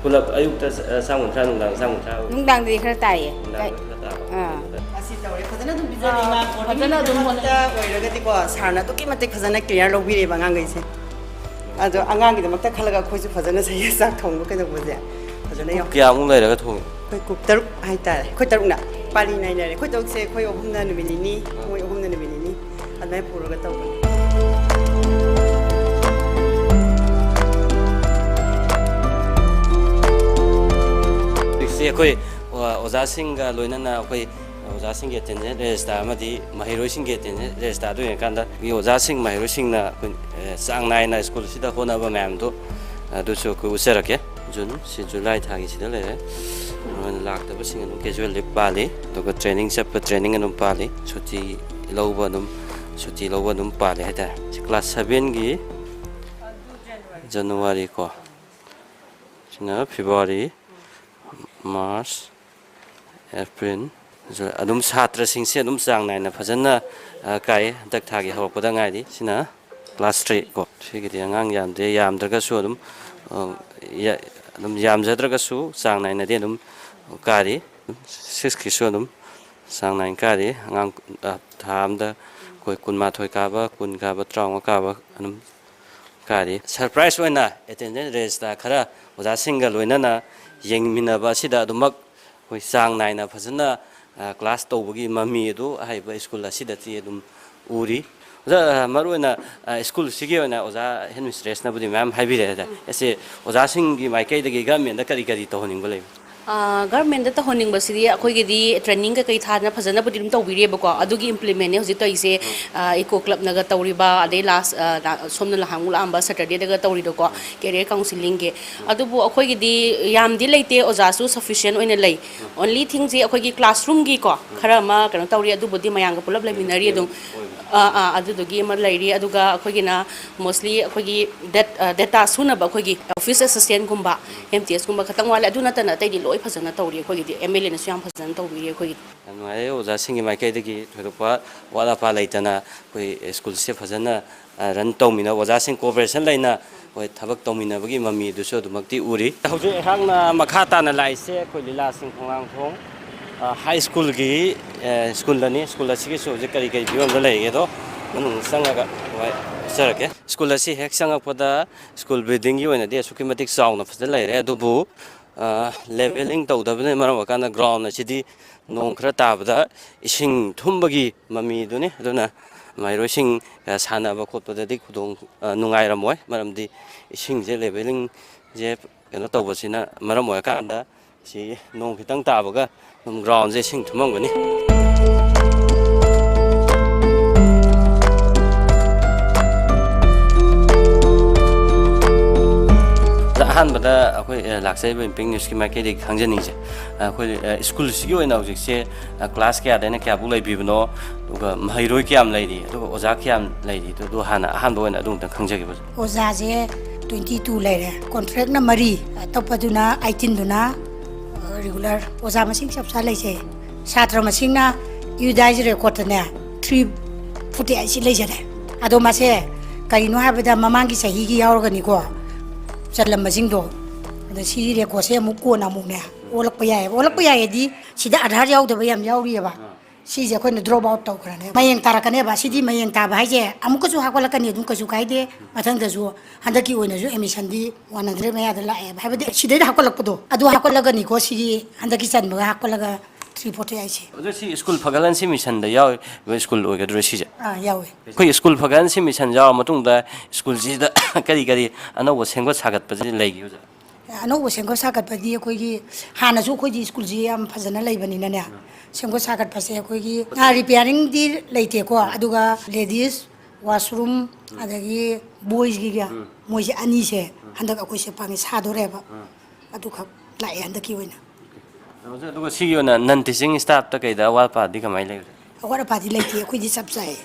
ꯄꯨꯂꯞ ꯑꯌꯨꯛꯇ ꯆꯥꯝ ꯀꯨꯟꯊ꯭ꯔꯥ, ꯅꯨꯡꯗꯥꯡ ꯆꯥꯝ ꯀꯨꯟꯊ꯭ꯔꯥ? ꯅꯨꯡꯗꯥꯡꯗꯗꯤ ꯈꯔ ꯇꯥꯏꯌꯦ꯫ ꯅꯨꯡꯗꯥꯡꯗ ꯈꯔ ꯇꯥꯕ? ꯑꯥ꯫ ꯑꯁꯤ ꯇꯧꯔꯦ꯫ ꯐꯖꯅ ꯑꯗꯨꯝ ꯄꯤꯖꯔꯦ ꯏꯃꯥ꯫ ꯐꯖꯅ ꯑꯗꯨꯝ ꯍꯣꯠꯅꯩ꯫ ꯕꯣꯔꯗꯤꯡꯗꯃꯛꯇ ꯑꯣꯏꯔꯒꯗꯤꯀꯣ, ꯁꯥꯔꯅ ꯑꯗꯨꯛꯀꯤ ꯃꯇꯤꯛ ꯐꯖꯅ ꯀꯦꯌꯔ ꯂꯧꯕꯤꯔꯦꯕ ꯑꯉꯥꯡꯈꯩꯁꯦ꯫ ꯑꯗꯣ ꯑꯉꯥꯡꯒꯤꯗꯃꯛꯇ ꯈꯜꯂꯒ ꯑꯩꯈꯣꯏꯁꯨ ꯐꯖꯅ ꯁꯦꯝ ꯆꯥꯛ ꯊꯣꯡꯕ ꯀꯩꯗꯧꯕꯁꯦ ꯐꯖꯅ ꯌꯥꯎ꯫ ꯀꯌꯥꯃꯨꯛ ꯂꯩꯔꯒ ꯊꯣꯡꯉꯤ? ꯑꯩꯈꯣꯏ ꯀꯨꯛ ꯇꯔꯨꯛ ꯍꯥꯏꯇꯥꯔꯦ, ꯑꯩꯈꯣꯏ ꯇꯔꯨꯛꯅ ꯄꯥꯂꯤ ꯅꯥꯏꯅꯔꯦ꯫ ꯑꯩꯈꯣꯏ ꯇꯔꯨꯛꯁꯦ, ꯑꯩꯈꯣꯏ ꯑꯍꯨꯝꯅ ꯅꯨꯃꯤꯠ ꯅꯤꯅꯤ, ꯃꯣꯏ ꯑꯍꯨꯝꯅ ꯅꯨꯃꯤꯠ ꯅꯤꯅꯤ, ꯑꯗꯨꯃꯥꯏꯅ ꯄꯨꯔꯒ ꯇꯧꯕꯅꯤ꯫ ꯍꯧꯖꯤꯛꯁꯦ ꯑꯩꯈꯣꯏ, ꯑ, ꯑꯣꯖꯥꯁꯤꯡꯒ ꯂꯣꯏꯅꯅ ꯑꯩꯈꯣꯏ ꯑꯣꯖꯥꯁꯤꯡꯒꯤ ꯑꯦꯇꯦꯟꯗꯦꯟꯁ ꯔꯦꯖꯤꯁꯇꯥꯔ ꯑꯃꯗꯤ ꯃꯍꯩꯔꯣꯏꯁꯤꯡꯒꯤ ꯑꯦꯇꯦꯟꯗꯦꯟꯁ ꯔꯦꯖꯤꯁꯇꯥꯔꯗ ꯌꯦꯡꯉꯀꯥꯟꯗ, ꯑꯣꯖꯥꯁꯤꯡ, ꯃꯍꯩꯔꯣꯏꯁꯤꯡꯅ ꯑꯩꯈꯣꯏ, ꯑ, ꯆꯥꯡ ꯅꯥꯏꯅ ꯁ꯭ꯀꯨꯜꯁꯤꯗ ꯍꯣꯠꯅꯕ ꯃꯌꯥꯝꯗꯣ ꯑꯗꯨꯁꯨ ꯑꯩꯈꯣꯏ ꯎꯠꯆꯔꯛꯀꯦ꯫ ꯖꯨꯟ, ꯁꯤ ꯖꯨꯂꯥꯏ ꯊꯥꯒꯤ ꯁꯤꯗ ꯂꯩꯔꯦ꯫ ꯑꯗꯨꯃꯥꯏꯅ ꯂꯥꯛꯇꯕꯁꯤꯡ ꯑꯗꯨꯝ ꯀꯦꯖꯨꯋꯦꯜ ꯂꯤꯞ ꯄꯥꯜꯂꯤ, ꯑꯗꯨꯒ ꯇ꯭ꯔꯦꯅꯤꯡ ꯆꯠꯄ ꯇ꯭ꯔꯦꯅꯤꯡ ꯑꯗꯨꯝ ꯄꯥꯜꯂꯤ, ꯁꯨꯇꯤ ꯂꯧꯕ ꯑꯗꯨꯝ, ꯁꯨꯇꯤ ꯂꯧꯕ ꯑꯗꯨꯝ ꯄꯥꯜꯂꯤ ꯍꯥꯏꯇꯥꯔꯦ꯫ ꯁꯤ ꯀ꯭ꯂꯥꯁ ꯁꯚꯦꯟꯒꯤ ꯖꯅꯋꯥꯔꯤ ꯀꯣ, ꯁꯤꯅ ꯐꯦꯕ꯭ꯔꯨꯋꯥꯔꯤ, ꯃꯥꯔꯆ, ꯑꯦꯄ꯭ꯔꯤꯜ, ꯖꯨꯂꯥꯏ꯫ ꯑꯗꯨꯝ ꯁꯥꯇ꯭ꯔꯁꯤꯡꯁꯦ ꯑꯗꯨꯝ ꯆꯥꯡ ꯅꯥꯏꯅ ꯐꯖꯅ ꯑ, ꯀꯥꯏꯌꯦ꯫ ꯍꯟꯗꯛ ꯊꯥꯒꯤ ꯍꯧꯔꯛꯄꯗ ꯉꯥꯏꯔꯤ꯫ ꯁꯤꯅ class three ꯀꯣ꯫ ꯁꯤꯒꯤꯗꯤ ꯑꯉꯥꯡ ꯌꯥꯝꯗꯦ, ꯌꯥꯝꯗ꯭ꯔꯒꯁꯨ ꯑꯗꯨꯝ, ꯑ, ꯌꯥ-, ꯑꯗꯨꯝ ꯌꯥꯝꯖꯗ꯭ꯔꯒꯁꯨ ꯆꯥꯡ ꯅꯥꯏꯅꯗꯤ ꯑꯗꯨꯝ ꯀꯥꯔꯤ꯫ Sixꯀꯤꯁꯨ ꯑꯗꯨꯝ ꯆꯥꯡ ꯅꯥꯏꯅ ꯀꯥꯔꯤ꯫ ꯑꯉꯥꯡ, ꯑ, ꯊꯥ ꯑꯝꯗ ꯑꯩꯈꯣꯏ ꯀꯨꯟꯃꯥꯊꯣꯏ ꯀꯥꯕ, ꯀꯨꯟ ꯀꯥꯕ, ꯇꯔꯥꯃꯉꯥ ꯀꯥꯕ ꯑꯗꯨꯝ ꯀꯥꯔꯤ꯫ Surprise ꯑꯣꯏꯅ attendance register ꯈꯔ ꯑꯣꯖꯥꯁꯤꯡꯒ ꯂꯣꯏꯅꯅ ꯌꯦꯡꯃꯤꯟꯅꯕ ꯑꯁꯤꯗ ꯑꯗꯨꯃꯛ ꯑꯩꯈꯣꯏ ꯆꯥꯡ ꯅꯥꯏꯅ ꯐꯖꯅ, ꯑ, class ꯇꯧꯕꯒꯤ ꯃꯃꯤ ꯑꯗꯨ ꯑꯍꯩꯕ ꯁ꯭ꯀꯨꯜ ꯑꯁꯤꯗꯗꯤ ꯑꯗꯨꯝ ꯎꯔꯤ꯫ ꯑꯣꯖꯥ, ꯑ, ꯃꯔꯨꯑꯣꯏꯅ, ꯑ, ꯁ꯭ꯀꯨꯜꯁꯤꯒꯤ ꯑꯣꯏꯅ ꯑꯣꯖꯥ headmistressꯅꯕꯨꯗꯤ ꯃꯌꯥꯝ ꯍꯥꯏꯕꯤꯔꯦ ꯍꯥꯏꯇꯥꯔꯦ꯫ ꯑꯁꯤ ꯑꯣꯖꯥꯁꯤꯡꯒꯤ ꯃꯥꯏꯀꯩꯗꯒꯤ governmentꯗ ꯀꯔꯤ ꯀꯔꯤ ꯇꯧꯍꯟꯅꯤꯡꯕ ꯂꯩꯕ? ꯑ, governmentꯗ ꯇꯧꯍꯟꯅꯤꯡꯕꯁꯤꯗꯤ ꯑꯩꯈꯣꯏꯒꯤꯗꯤ training ꯀꯩꯀꯩ ꯊꯥꯗꯅ ꯐꯖꯅꯕꯨꯗꯤ ꯑꯗꯨꯝ ꯇꯧꯕꯤꯔꯤꯑꯕꯀꯣ꯫ ꯑꯗꯨꯒꯤ implementꯅꯦ ꯍꯧꯖꯤꯛ ꯇꯧꯔꯤꯁꯦ꯫ ꯑ, Eco Clubꯅꯒ ꯇꯧꯔꯤꯕ, ꯑꯗꯩ last, ꯑ, ꯂꯥ-, ꯁꯣꯝꯅ ꯅꯍꯥꯟꯃꯨꯛ ꯂꯥꯛꯑꯝꯕ Saturdayꯗꯒ ꯇꯧꯔꯤꯗꯣꯀꯣ, career counselling꯫ ꯑꯗꯨꯕꯨ ꯑꯩꯈꯣꯏꯒꯤꯗꯤ ꯌꯥꯝꯗꯤ ꯂꯩꯇꯦ, ꯑꯣꯖꯥꯁꯨ sufficient ꯑꯣꯏꯅ ꯂꯩ꯫ Only thingꯁꯤ ꯑꯩꯈꯣꯏꯒꯤ classroomꯒꯤꯀꯣ, ꯈꯔ ꯑꯃ ꯀꯩꯅꯣ ꯇꯧꯔꯤ, ꯑꯗꯨꯕꯨꯗꯤ ꯃꯌꯥꯝꯒ ꯄꯨꯂꯞ ꯂꯩꯃꯤꯟꯅꯔꯤ ꯑꯗꯨꯝ꯫ ꯑꯥ, ꯑꯥ, ꯑꯗꯨꯗꯨꯒꯤ ꯑꯃ ꯂꯩꯔꯤ꯫ ꯑꯗꯨꯒ ꯑꯩꯈꯣꯏꯒꯤꯅ mostly ꯑꯩꯈꯣꯏꯒꯤ dat-, ꯑ, data ꯁꯨꯅꯕ ꯑꯩꯈꯣꯏꯒꯤ office assistantꯀꯨꯝꯕ, MTSꯀꯨꯝꯕ ꯈꯛꯇꯪ ꯋꯥꯠꯂꯦ꯫ ꯑꯗꯨ ꯅꯠꯇꯅ ꯑꯇꯩꯗꯤ ꯂꯣꯏ ꯐꯖꯅ ꯇꯧꯔꯤ ꯑꯩꯈꯣꯏꯒꯤꯗꯤ꯫ MLAꯅꯁꯨ ꯌꯥꯝ ꯐꯖꯅ ꯇꯧꯕꯤꯔꯤ ꯑꯩꯈꯣꯏꯒꯤꯗꯤ꯫ ꯌꯥꯝ ꯅꯨꯡꯉꯥꯏꯔꯦ, ꯑꯣꯖꯥꯁꯤꯡꯒꯤ ꯃꯥꯏꯀꯩꯗꯒꯤ ꯊꯣꯏꯗꯣꯛꯄ ꯑꯋꯥꯠ ꯑꯄꯥ ꯂꯩꯇꯅ ꯑꯩꯈꯣꯏ ꯁ꯭ꯀꯨꯜꯁꯦ ꯐꯖꯅ, ꯑ, run ꯇꯧꯃꯤꯟꯅ, ꯑꯣꯖꯥꯁꯤꯡ cooperation ꯂꯩꯅ ꯑꯩꯈꯣꯏ ꯊꯕꯛ ꯇꯧꯃꯤꯟꯅꯕꯒꯤ ꯃꯃꯤꯗꯨꯁꯨ ꯑꯗꯨꯃꯛꯇꯤ ꯎꯔꯤ꯫ ꯍꯧꯖꯤꯛ ꯑꯩꯍꯥꯛꯅ ꯃꯈꯥ ꯇꯥꯅ ꯂꯥꯛꯏꯁꯦ ꯑꯩꯈꯣꯏ ꯂꯤꯂꯥꯁꯤꯡ ꯈꯣꯡꯅꯥꯡꯈꯣꯡ, ꯑ, high schoolꯒꯤ, ꯑ, ꯁ꯭ꯀꯨꯜꯗꯅꯤ꯫ ꯁ꯭ꯀꯨꯜ ꯑꯁꯤꯒꯤꯁꯨ ꯍꯧꯖꯤꯛ ꯀꯔꯤ ꯀꯔꯤ ꯐꯤꯕꯝꯗ ꯂꯩꯒꯦꯗꯣ ꯃꯅꯨꯡ ꯆꯪꯉꯒ ꯍꯣꯏ ꯎꯠꯆꯔꯛꯀꯦ꯫ ꯁ꯭ꯀꯨꯜ ꯑꯁꯤ ꯍꯦꯛ ꯆꯪꯉꯛꯄꯗ ꯁ꯭ꯀꯨꯜ buildingꯒꯤ ꯑꯣꯏꯅꯗꯤ ꯑꯁꯨꯛꯀꯤ ꯃꯇꯤꯛ ꯆꯥꯎꯅ ꯐꯖꯅ ꯂꯩꯔꯦ, ꯑꯗꯨꯕꯨ, ꯑ, levelling ꯇꯧꯗꯕꯅ ꯃꯔꯝ ꯑꯣꯏꯔꯀꯥꯟꯗ ground ꯑꯁꯤꯗꯤ ꯅꯣꯡ ꯈꯔ ꯇꯥꯕꯗ ꯏꯁꯤꯡ ꯊꯨꯝꯕꯒꯤ ꯃꯃꯤꯗꯨꯅꯤ꯫ ꯑꯗꯨꯅ ꯃꯍꯩꯔꯣꯏꯁꯤꯡ, ꯑ, ꯁꯥꯟꯅꯕ ꯈꯣꯠꯄꯗꯗꯤ ꯈꯨꯗꯣꯡ, ꯑ, ꯅꯨꯡꯉꯥꯏꯔꯝꯃꯣꯏ, ꯃꯔꯝꯗꯤ ꯏꯁꯤꯡꯁꯦ, levelling ꯁꯦ ꯀꯩꯅꯣ ꯇꯧꯕꯁꯤꯅ ꯃꯔꯝ ꯑꯣꯏꯔꯀꯥꯟꯗ ꯁꯤ ꯅꯣꯡ ꯈꯤꯇꯪ ꯇꯥꯕꯒ ꯑꯗꯨꯝ ground ꯁꯦ ꯏꯁꯤꯡ ꯊꯨꯝꯃꯝꯒꯅꯤ꯫ ꯑꯍꯥꯟꯕꯗ ꯑꯩꯈꯣꯏ, ꯑ, ꯂꯥꯛꯆꯔꯤꯕ ꯏꯝꯄꯦꯛ ꯅ꯭ꯌꯨꯁꯀꯤ ꯃꯥꯏꯀꯩꯗꯒꯤ ꯈꯪꯖꯅꯤꯡꯉꯤꯁꯦ, ꯑꯩꯈꯣꯏ, ꯑ, ꯁ꯭ꯀꯨꯜꯁꯤꯒꯤ ꯑꯣꯏꯅ ꯍꯧꯖꯤꯛꯁꯦ, ꯑ, class ꯀꯌꯥꯗꯩꯅ ꯀꯌꯥꯐꯥꯎ ꯂꯩꯕꯤꯕꯅꯣ, ꯑꯗꯨꯒ ꯃꯍꯩꯔꯣꯏ ꯀꯌꯥꯝ ꯂꯩꯔꯤ, ꯑꯗꯨꯒ ꯑꯣꯖꯥ ꯀꯌꯥꯝ ꯂꯩꯔꯤ, ꯑꯗꯨ, ꯑꯗꯨ ꯍꯥꯟꯅ ꯑꯍꯥꯟꯕ ꯑꯣꯏꯅ ꯑꯗꯨ ꯑꯝꯇꯪ ꯈꯪꯖꯒꯦꯕ꯫ ꯑꯣꯖꯥꯁꯦ twenty two ꯂꯩꯔꯦ, contractꯅ ꯃꯔꯤ, ꯑꯇꯣꯞꯄꯗꯨꯅ eighteenꯗꯨꯅ, ꯑ, regular꯫ ꯑꯣꯖꯥ ꯃꯁꯤꯡ ꯆꯞ ꯆꯥ ꯂꯩꯖꯩ꯫ ꯁꯥꯇ꯭ꯔ ꯃꯁꯤꯡꯅ UDISE recordꯇꯅꯦ three ꯐꯣꯔꯇꯤ ꯑꯩꯠꯁꯤ ꯂꯩꯖꯔꯦ꯫ ꯑꯗꯣ ꯃꯥꯁꯦ ꯀꯔꯤꯅꯣ ꯍꯥꯏꯕꯗ ꯃꯃꯥꯡꯒꯤ ꯆꯍꯤꯒꯤ ꯌꯥꯎꯔꯒꯅꯤꯀꯣ, ꯆꯜꯂꯝꯕꯁꯤꯡꯗꯣ꯫ ꯑꯗ ꯁꯤ ꯔꯦꯀꯣꯔꯠꯁꯦ ꯑꯃꯨꯛ ꯀꯣꯟꯅ ꯑꯃꯨꯛꯅꯦ ꯑꯣꯜꯂꯛꯄ ꯌꯥꯏꯑꯕ꯫ ꯑꯣꯜꯂꯛꯄ ꯌꯥꯏꯌꯦꯗꯤ ꯁꯤꯗ ꯑꯙꯥꯔ ꯌꯥꯎꯗꯕ ꯌꯥꯝ ꯌꯥꯎꯔꯤꯑꯕ꯫ ꯁꯤꯁꯦ ꯑꯩꯈꯣꯏꯅ ꯗ꯭ꯔꯣꯞ ꯑꯥꯎꯠ ꯇꯧꯈ꯭ꯔꯅꯦꯕ꯫ ꯃꯌꯦꯡ ꯇꯥꯔꯛꯀꯅꯦꯕ꯫ ꯁꯤꯗꯤ ꯃꯌꯦꯡ ꯇꯥꯕ ꯍꯥꯏꯁꯦ ꯑꯃꯨꯛꯀꯁꯨ ꯍꯥꯞꯀꯠꯂꯛꯀꯅꯤ, ꯑꯗꯨꯝ ꯀꯩꯁꯨ ꯀꯥꯏꯗꯦ꯫ ꯃꯊꯪꯗꯁꯨ ꯍꯟꯗꯛꯀꯤ ꯑꯣꯏꯅꯁꯨ ꯑꯦꯗꯃꯤꯁꯟꯗꯤ ꯋꯥꯟ ꯍꯟꯗ꯭ꯔꯦꯗ ꯃꯌꯥꯗ ꯂꯥꯛꯑꯦꯕ꯫ ꯍꯥꯏꯕꯗꯤ ꯁꯤꯗꯩꯗ ꯍꯥꯞꯀꯠꯂꯛꯄꯗꯣ ꯑꯗꯨ ꯍꯥꯞꯀꯠꯂꯒꯅꯤꯀꯣ꯫ ꯁꯤꯒꯤ ꯍꯟꯗꯛꯀꯤ ꯆꯟꯕꯒ ꯍꯥꯞꯀꯠꯂꯒ ꯊ꯭ꯔꯤ ꯐꯣꯔꯇꯤ ꯑꯩꯠꯁꯦ꯫ ꯑꯗꯣ ꯁꯤ ꯁ꯭ꯀꯨꯜ ꯐꯒꯠꯍꯟꯁꯤ ꯃꯤꯁꯟꯗ ꯌꯥꯎꯔꯤꯕ ꯁ꯭ꯀꯨꯜ ꯑꯣꯏꯒꯗ꯭ꯔꯣ ꯁꯤꯁꯦ? ꯑꯥ, ꯌꯥꯎꯋꯦ꯫ ꯑꯩꯈꯣꯏ ꯁ꯭ꯀꯨꯜ ꯐꯒꯠꯍꯟꯁꯤ ꯃꯤꯁꯟ ꯌꯥꯎꯔ ꯃꯇꯨꯡꯗ ꯁ꯭ꯀꯨꯜꯁꯤꯗ ꯀꯔꯤ ꯀꯔꯤ ꯑꯅꯧꯕ ꯁꯦꯝꯒꯠ ꯁꯥꯒꯠꯄꯁꯤ ꯂꯩꯒꯦ ꯑꯣꯖꯥ? ꯑꯅꯧꯕ ꯁꯦꯝꯒꯠ ꯁꯥꯒꯠꯄꯗꯤ ꯑꯩꯈꯣꯏꯒꯤ ꯍꯥꯟꯅꯁꯨ ꯑꯩꯈꯣꯏꯗꯤ ꯁ꯭ꯀꯨꯜꯁꯤ ꯌꯥꯝ ꯐꯖꯅ ꯂꯩꯕꯅꯤꯅꯅꯦ, ꯁꯦꯝꯒꯠ ꯁꯥꯒꯠꯄꯁꯦ ꯑꯩꯈꯣꯏꯒꯤ, ꯑꯥ, ꯔꯤꯄꯤꯌꯥꯔꯤꯡꯗꯤ ꯂꯩꯇꯦꯀꯣ꯫ ꯑꯗꯨꯒ ꯂꯦꯗꯤꯁ ꯋꯥꯁꯔꯨꯝ, ꯑꯗꯒꯤ ꯕꯣꯏꯁꯀꯤꯒ, ꯃꯣꯏꯁꯦ ꯑꯅꯤꯁꯦ ꯍꯟꯗꯛ ꯑꯩꯈꯣꯏꯁꯦ ꯄꯥꯡꯉꯦ ꯁꯥꯗꯣꯔꯦꯕ꯫ ꯑꯗꯨꯈꯛ ꯂꯥꯛꯑꯦ ꯍꯟꯗꯛꯀꯤ ꯑꯣꯏꯅ꯫ ꯑꯣꯖꯥ, ꯑꯗꯨꯒ ꯁꯤꯒꯤ ꯑꯣꯏꯅ ꯅꯟ ꯇꯤꯆꯤꯡ ꯁ꯭ꯇꯥꯐꯇ ꯀꯩꯗ ꯑꯋꯥꯠ ꯑꯄꯥꯗꯤ ꯀꯃꯥꯏꯅ ꯂꯩꯕꯒꯦ? ꯑꯋꯥꯠ ꯑꯄꯥꯗꯤ ꯂꯩꯇꯦ, ꯑꯩꯈꯣꯏꯗꯤ ꯆꯞ ꯆꯥꯏ꯫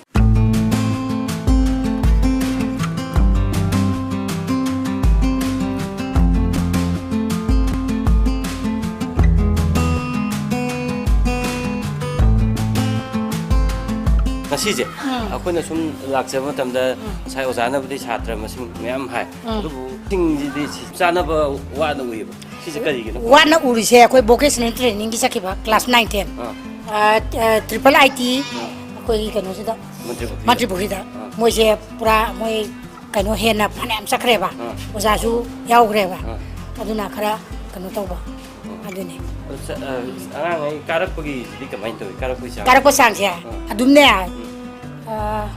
ꯉꯁꯤꯁꯦ ꯎꯝ꯫ ꯑꯩꯈꯣꯏꯅ ꯁꯨꯝ ꯂꯥꯛꯆꯕ ꯃꯇꯝꯗ ꯎꯝ꯫ ꯉꯁꯥꯏ ꯑꯣꯖꯥꯅꯕꯨꯗꯤ ꯁꯥꯇ꯭ꯔ ꯃꯁꯤꯡ ꯃꯌꯥꯝ ꯍꯥꯏ, ꯎꯝ꯫ ꯑꯗꯨꯕꯨ ꯁꯤꯡꯁꯤꯗꯤ ꯆꯥꯅꯕ ꯋꯥꯅ ꯎꯏꯌꯦꯕ꯫ ꯁꯤꯁꯦ ꯀꯔꯤꯒꯤꯅꯣ? ꯋꯥꯅ ꯎꯔꯤꯁꯦ ꯑꯩꯈꯣꯏ ꯚꯣꯀꯦꯁꯅꯦꯜ ꯇ꯭ꯔꯦꯅꯤꯡꯒꯤ ꯆꯠꯈꯤꯕ ꯀ꯭ꯂꯥꯁ ꯅꯥꯏꯟ ꯇꯦꯟ꯫ ꯑꯥ꯫ ꯑ, ꯑ, ꯇ꯭ꯔꯤꯄꯜ ꯑꯥꯏ ꯇꯤ ꯑꯥ꯫ ꯑꯩꯈꯣꯏꯒꯤ ꯀꯩꯅꯣꯁꯤꯗ, ꯃꯟꯇ꯭ꯔꯤ ꯄꯨꯈ꯭ꯔꯤꯗ꯫ ꯃꯟꯇ꯭ꯔꯤ ꯄꯨꯈ꯭ꯔꯤꯗ꯫ ꯑꯥ꯫ ꯃꯣꯏꯁꯦ ꯄꯨꯔꯥ ꯃꯣꯏ ꯀꯩꯅꯣ ꯍꯦꯟꯅ ꯐꯅꯌꯥꯝ ꯆꯠꯈ꯭ꯔꯦꯕ꯫ ꯑꯥ꯫ ꯑꯣꯖꯥꯁꯨ ꯌꯥꯎꯈ꯭ꯔꯦꯕ꯫ ꯑꯥ꯫ ꯑꯗꯨꯅ ꯈꯔ ꯀꯩꯅꯣ ꯇꯧꯕ꯫ ꯑꯥ꯫ ꯑꯗꯨꯅꯤ꯫ ꯑꯗꯨ ꯆ-, ꯑ, ꯑꯉꯥꯡꯉꯩ ꯀꯥꯔꯛꯄꯒꯤꯗꯤ ꯀꯃꯥꯏꯅ ꯇꯧꯏ? ꯀꯥꯔꯛꯄꯒꯤ ꯆꯥꯡ? ꯀꯥꯔꯛꯄ ꯆꯥꯡꯁꯦ ꯎꯝ꯫ ꯑꯗꯨꯝꯅꯦ, ꯎꯝ꯫ ꯑ,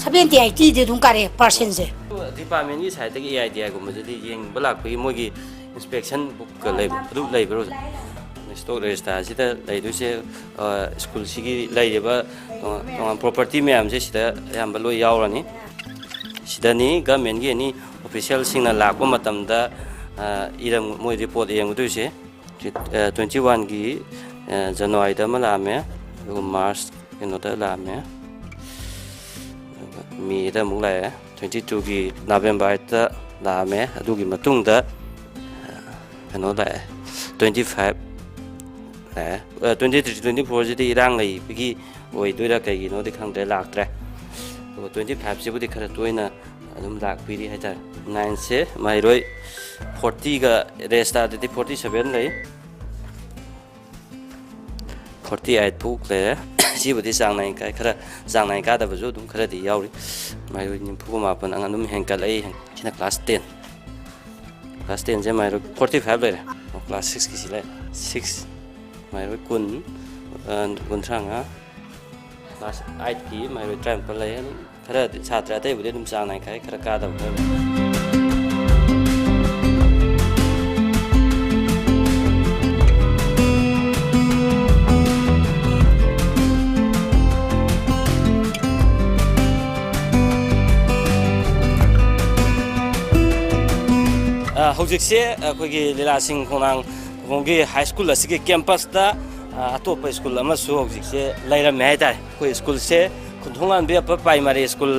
ꯁꯚꯦꯟꯇꯤ ꯑꯩꯠꯇꯤꯗꯤ ꯑꯗꯨꯝ ꯀꯥꯔꯛꯑꯦ, ꯄꯥꯔꯁꯦꯟꯁꯦ꯫ ꯑꯗꯨ ꯗꯤꯄꯥꯔꯠꯃꯦꯟꯒꯤ ꯁꯥꯏꯠꯇꯒꯤ ꯑꯦ ꯑꯥꯏ ꯗꯤ ꯑꯥꯏꯒꯨꯝꯕꯗꯗꯤ ꯌꯦꯡꯕ ꯂꯥꯛꯄꯒꯤ ꯃꯣꯏꯒꯤ ꯏꯟꯁꯄꯦꯛꯁꯟ ꯕꯨꯛꯀ ꯂꯩꯕ, ꯑꯗꯨꯝ ꯂꯩꯕ꯭ꯔꯣ ꯑꯣꯖꯥ? ꯁ꯭ꯇꯣꯛ ꯔꯦꯖꯤꯁꯇꯥꯔꯁꯤꯗ ꯂꯩꯗꯣꯏꯁꯦ, ꯑ, ꯁ꯭ꯀꯨꯜꯁꯤꯒꯤ ꯂꯩꯔꯤꯕ ꯇꯣꯉꯥꯟ ꯇꯣꯉꯥꯟ ꯄ꯭ꯔꯣꯄꯔꯇꯤ ꯃꯌꯥꯝꯁꯦ ꯁꯤꯗ ꯑꯌꯥꯝꯕ ꯂꯣꯏ ꯌꯥꯎꯔꯅꯤ꯫ ꯁꯤꯗꯅꯤ ꯒꯃꯦꯟꯒꯤ ꯑꯦꯅꯤ ꯑꯣꯐꯤꯁꯤꯌꯦꯜꯁꯤꯡꯅ ꯂꯥꯛꯄ ꯃꯇꯝꯗ, ꯑ, ꯏꯔꯝ-, ꯃꯣꯏ ꯔꯤꯄꯣꯔꯠ ꯌꯦꯡꯒꯗꯣꯏꯁꯦ꯫ ꯑ, ꯇ꯭ꯋꯦꯟꯇꯤ ꯋꯥꯟꯒꯤ, ꯑ, ꯖꯅꯋꯥꯔꯤꯗ ꯑꯃ ꯂꯥꯛꯑꯝꯃꯦ, ꯑꯗꯨꯒ ꯃꯥꯔꯆ ꯀꯩꯅꯣꯗ ꯂꯥꯛꯑꯝꯃꯦ, ꯑꯗꯨꯒ ꯃꯦꯗ ꯑꯃꯨꯛ ꯂꯥꯛꯑꯦ, ꯇ꯭ꯋꯦꯟꯇꯤ ꯇꯨꯒꯤ ꯅꯕꯦꯝꯕꯔꯗ ꯂꯥꯛꯑꯝꯃꯦ, ꯑꯗꯨꯒꯤ ꯃꯇꯨꯡꯗ, ꯑ, ꯀꯩꯅꯣ ꯂꯥꯛꯑꯦ, ꯇ꯭ꯋꯦꯟꯇꯤ ꯐꯥꯏꯚ ꯂꯥꯛꯑꯦ꯫ ꯑ, ꯇ꯭ꯋꯦꯟꯇꯤ ꯊ꯭ꯔꯤ, ꯇ꯭ꯋꯦꯟꯇꯤ ꯐꯣꯔꯁꯤꯗꯤ ꯏꯔꯥꯡ ꯂꯩꯕꯒꯤ ꯑꯣꯏꯗꯣꯏꯔꯥ ꯀꯩꯒꯤꯅꯣꯗꯤ ꯈꯪꯗ꯭ꯔꯦ, ꯂꯥꯛꯇ꯭ꯔꯦ꯫ ꯑꯗꯨꯒ twenty five ꯁꯤꯕꯨꯗꯤ ꯈꯔ ꯇꯣꯏꯅ ꯑꯗꯨꯝ ꯂꯥꯛꯄꯤꯔꯤ ꯍꯥꯏꯇꯥꯔꯦ꯫ Nine ꯁꯦ ꯃꯍꯩꯔꯣꯏ forty ꯒ ꯔꯦꯖꯤꯁꯇꯥꯔꯗꯗꯤ forty seven ꯂꯩ꯫ Forty eight ꯐꯥꯎ ꯂꯩꯔꯦ꯫ ꯁꯤꯕꯨꯗꯤ ꯆꯥꯡ ꯅꯥꯏ ꯀꯥꯏ-, ꯈꯔ ꯆꯥꯡ ꯅꯥꯏ ꯀꯥꯗꯕꯁꯨ ꯑꯗꯨꯝ ꯈꯔꯗꯤ ꯌꯥꯎꯔꯤ꯫ ꯃꯍꯩꯔꯣꯏ ꯅꯤꯐꯨꯒ ꯃꯥꯄꯟ ꯑꯉꯥꯡ ꯑꯗꯨꯝ ꯍꯦꯟꯒꯠꯂꯛꯏ꯫ ꯁꯤꯅ class ten꯫ Class ten ꯁꯦ ꯃꯍꯩꯔꯣꯏ forty five ꯂꯩꯔꯦ꯫ ꯑꯣ, class six ꯀꯤꯁꯤ ꯂꯩꯔꯦ꯫ Six ꯃꯍꯩꯔꯣꯏ ꯀꯨꯟ, ꯑ, ꯀꯨꯟꯊ꯭ꯔꯥ ꯃꯉꯥ꯫ Class eight ꯀꯤ ꯃꯍꯩꯔꯣꯏ ꯇꯔꯥꯅꯤꯄꯥꯜ ꯂꯩ꯫ ꯑꯗꯨꯝ ꯈꯔꯗꯤ ꯁꯥꯇ꯭ꯔ ꯑꯇꯩꯕꯨꯗꯤ ꯑꯗꯨꯝ ꯆꯥꯡ ꯅꯥꯏ ꯀꯥꯏ, ꯈꯔ ꯀꯥꯗꯕ ꯈꯔ ꯂꯩ꯫ ꯑ, ꯍꯧꯖꯤꯛꯁꯦ ꯑꯩꯈꯣꯏꯒꯤ ꯂꯤꯂꯥꯁꯤꯡ ꯈꯣꯡꯅꯥꯡ ꯈꯣꯡꯒꯤ ꯍꯥꯏ ꯁ꯭ꯀꯨꯜ ꯑꯁꯤꯒꯤ ꯀꯦꯝꯄꯁꯇ, ꯑ, ꯑꯇꯣꯞꯄ ꯁ꯭ꯀꯨꯜ ꯑꯃꯁꯨ ꯍꯧꯖꯤꯛꯁꯦ ꯂꯩꯔꯝꯃꯦ ꯍꯥꯏꯇꯥꯔꯦ꯫ ꯑꯩꯈꯣꯏ ꯁ꯭ꯀꯨꯜꯁꯦ ꯈꯨꯟꯊꯣꯡ ꯂꯥꯟꯕꯤ ꯑꯄꯔ ꯄ꯭ꯔꯥꯏꯃꯥꯔꯤ ꯁ꯭ꯀꯨꯜ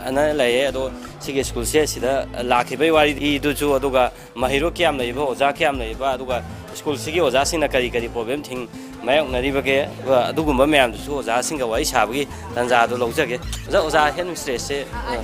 ꯑꯅ ꯂꯩꯌꯦ꯫ ꯑꯗꯣ ꯁꯤꯒꯤ ꯁ꯭ꯀꯨꯜꯁꯦ ꯁꯤꯗ ꯂꯥꯛꯈꯤꯕꯒꯤ ꯋꯥꯔꯤꯗꯨꯁꯨ, ꯑꯗꯨꯒ ꯃꯍꯩꯔꯣꯏ ꯀꯌꯥꯝ ꯂꯩꯕ, ꯑꯣꯖꯥ ꯀꯌꯥꯝ ꯂꯩꯕ, ꯑꯗꯨꯒ ꯁ꯭ꯀꯨꯜꯁꯤꯒꯤ ꯑꯣꯖꯥꯁꯤꯡꯅ ꯀꯔꯤ ꯀꯔꯤ ꯄ꯭ꯔꯣꯕ꯭ꯂꯦꯝꯁꯤꯡ ꯃꯥꯌꯣꯛꯅꯔꯤꯕꯒꯦ, ꯑꯗꯨꯒ ꯑꯗꯨꯒꯨꯝꯕ ꯃꯌꯥꯝꯗꯨꯁꯨ ꯑꯣꯖꯥꯁꯤꯡꯒ ꯋꯥꯔꯤ ꯁꯥꯕꯒꯤ ꯇꯥꯟꯖꯥꯗꯨ ꯂꯧꯖꯒꯦ꯫ ꯑꯣꯖꯥ, ꯑꯣꯖꯥ ꯍꯦꯠ ꯃꯤꯁꯇ꯭ꯔꯦꯁꯁꯦ, ꯑ,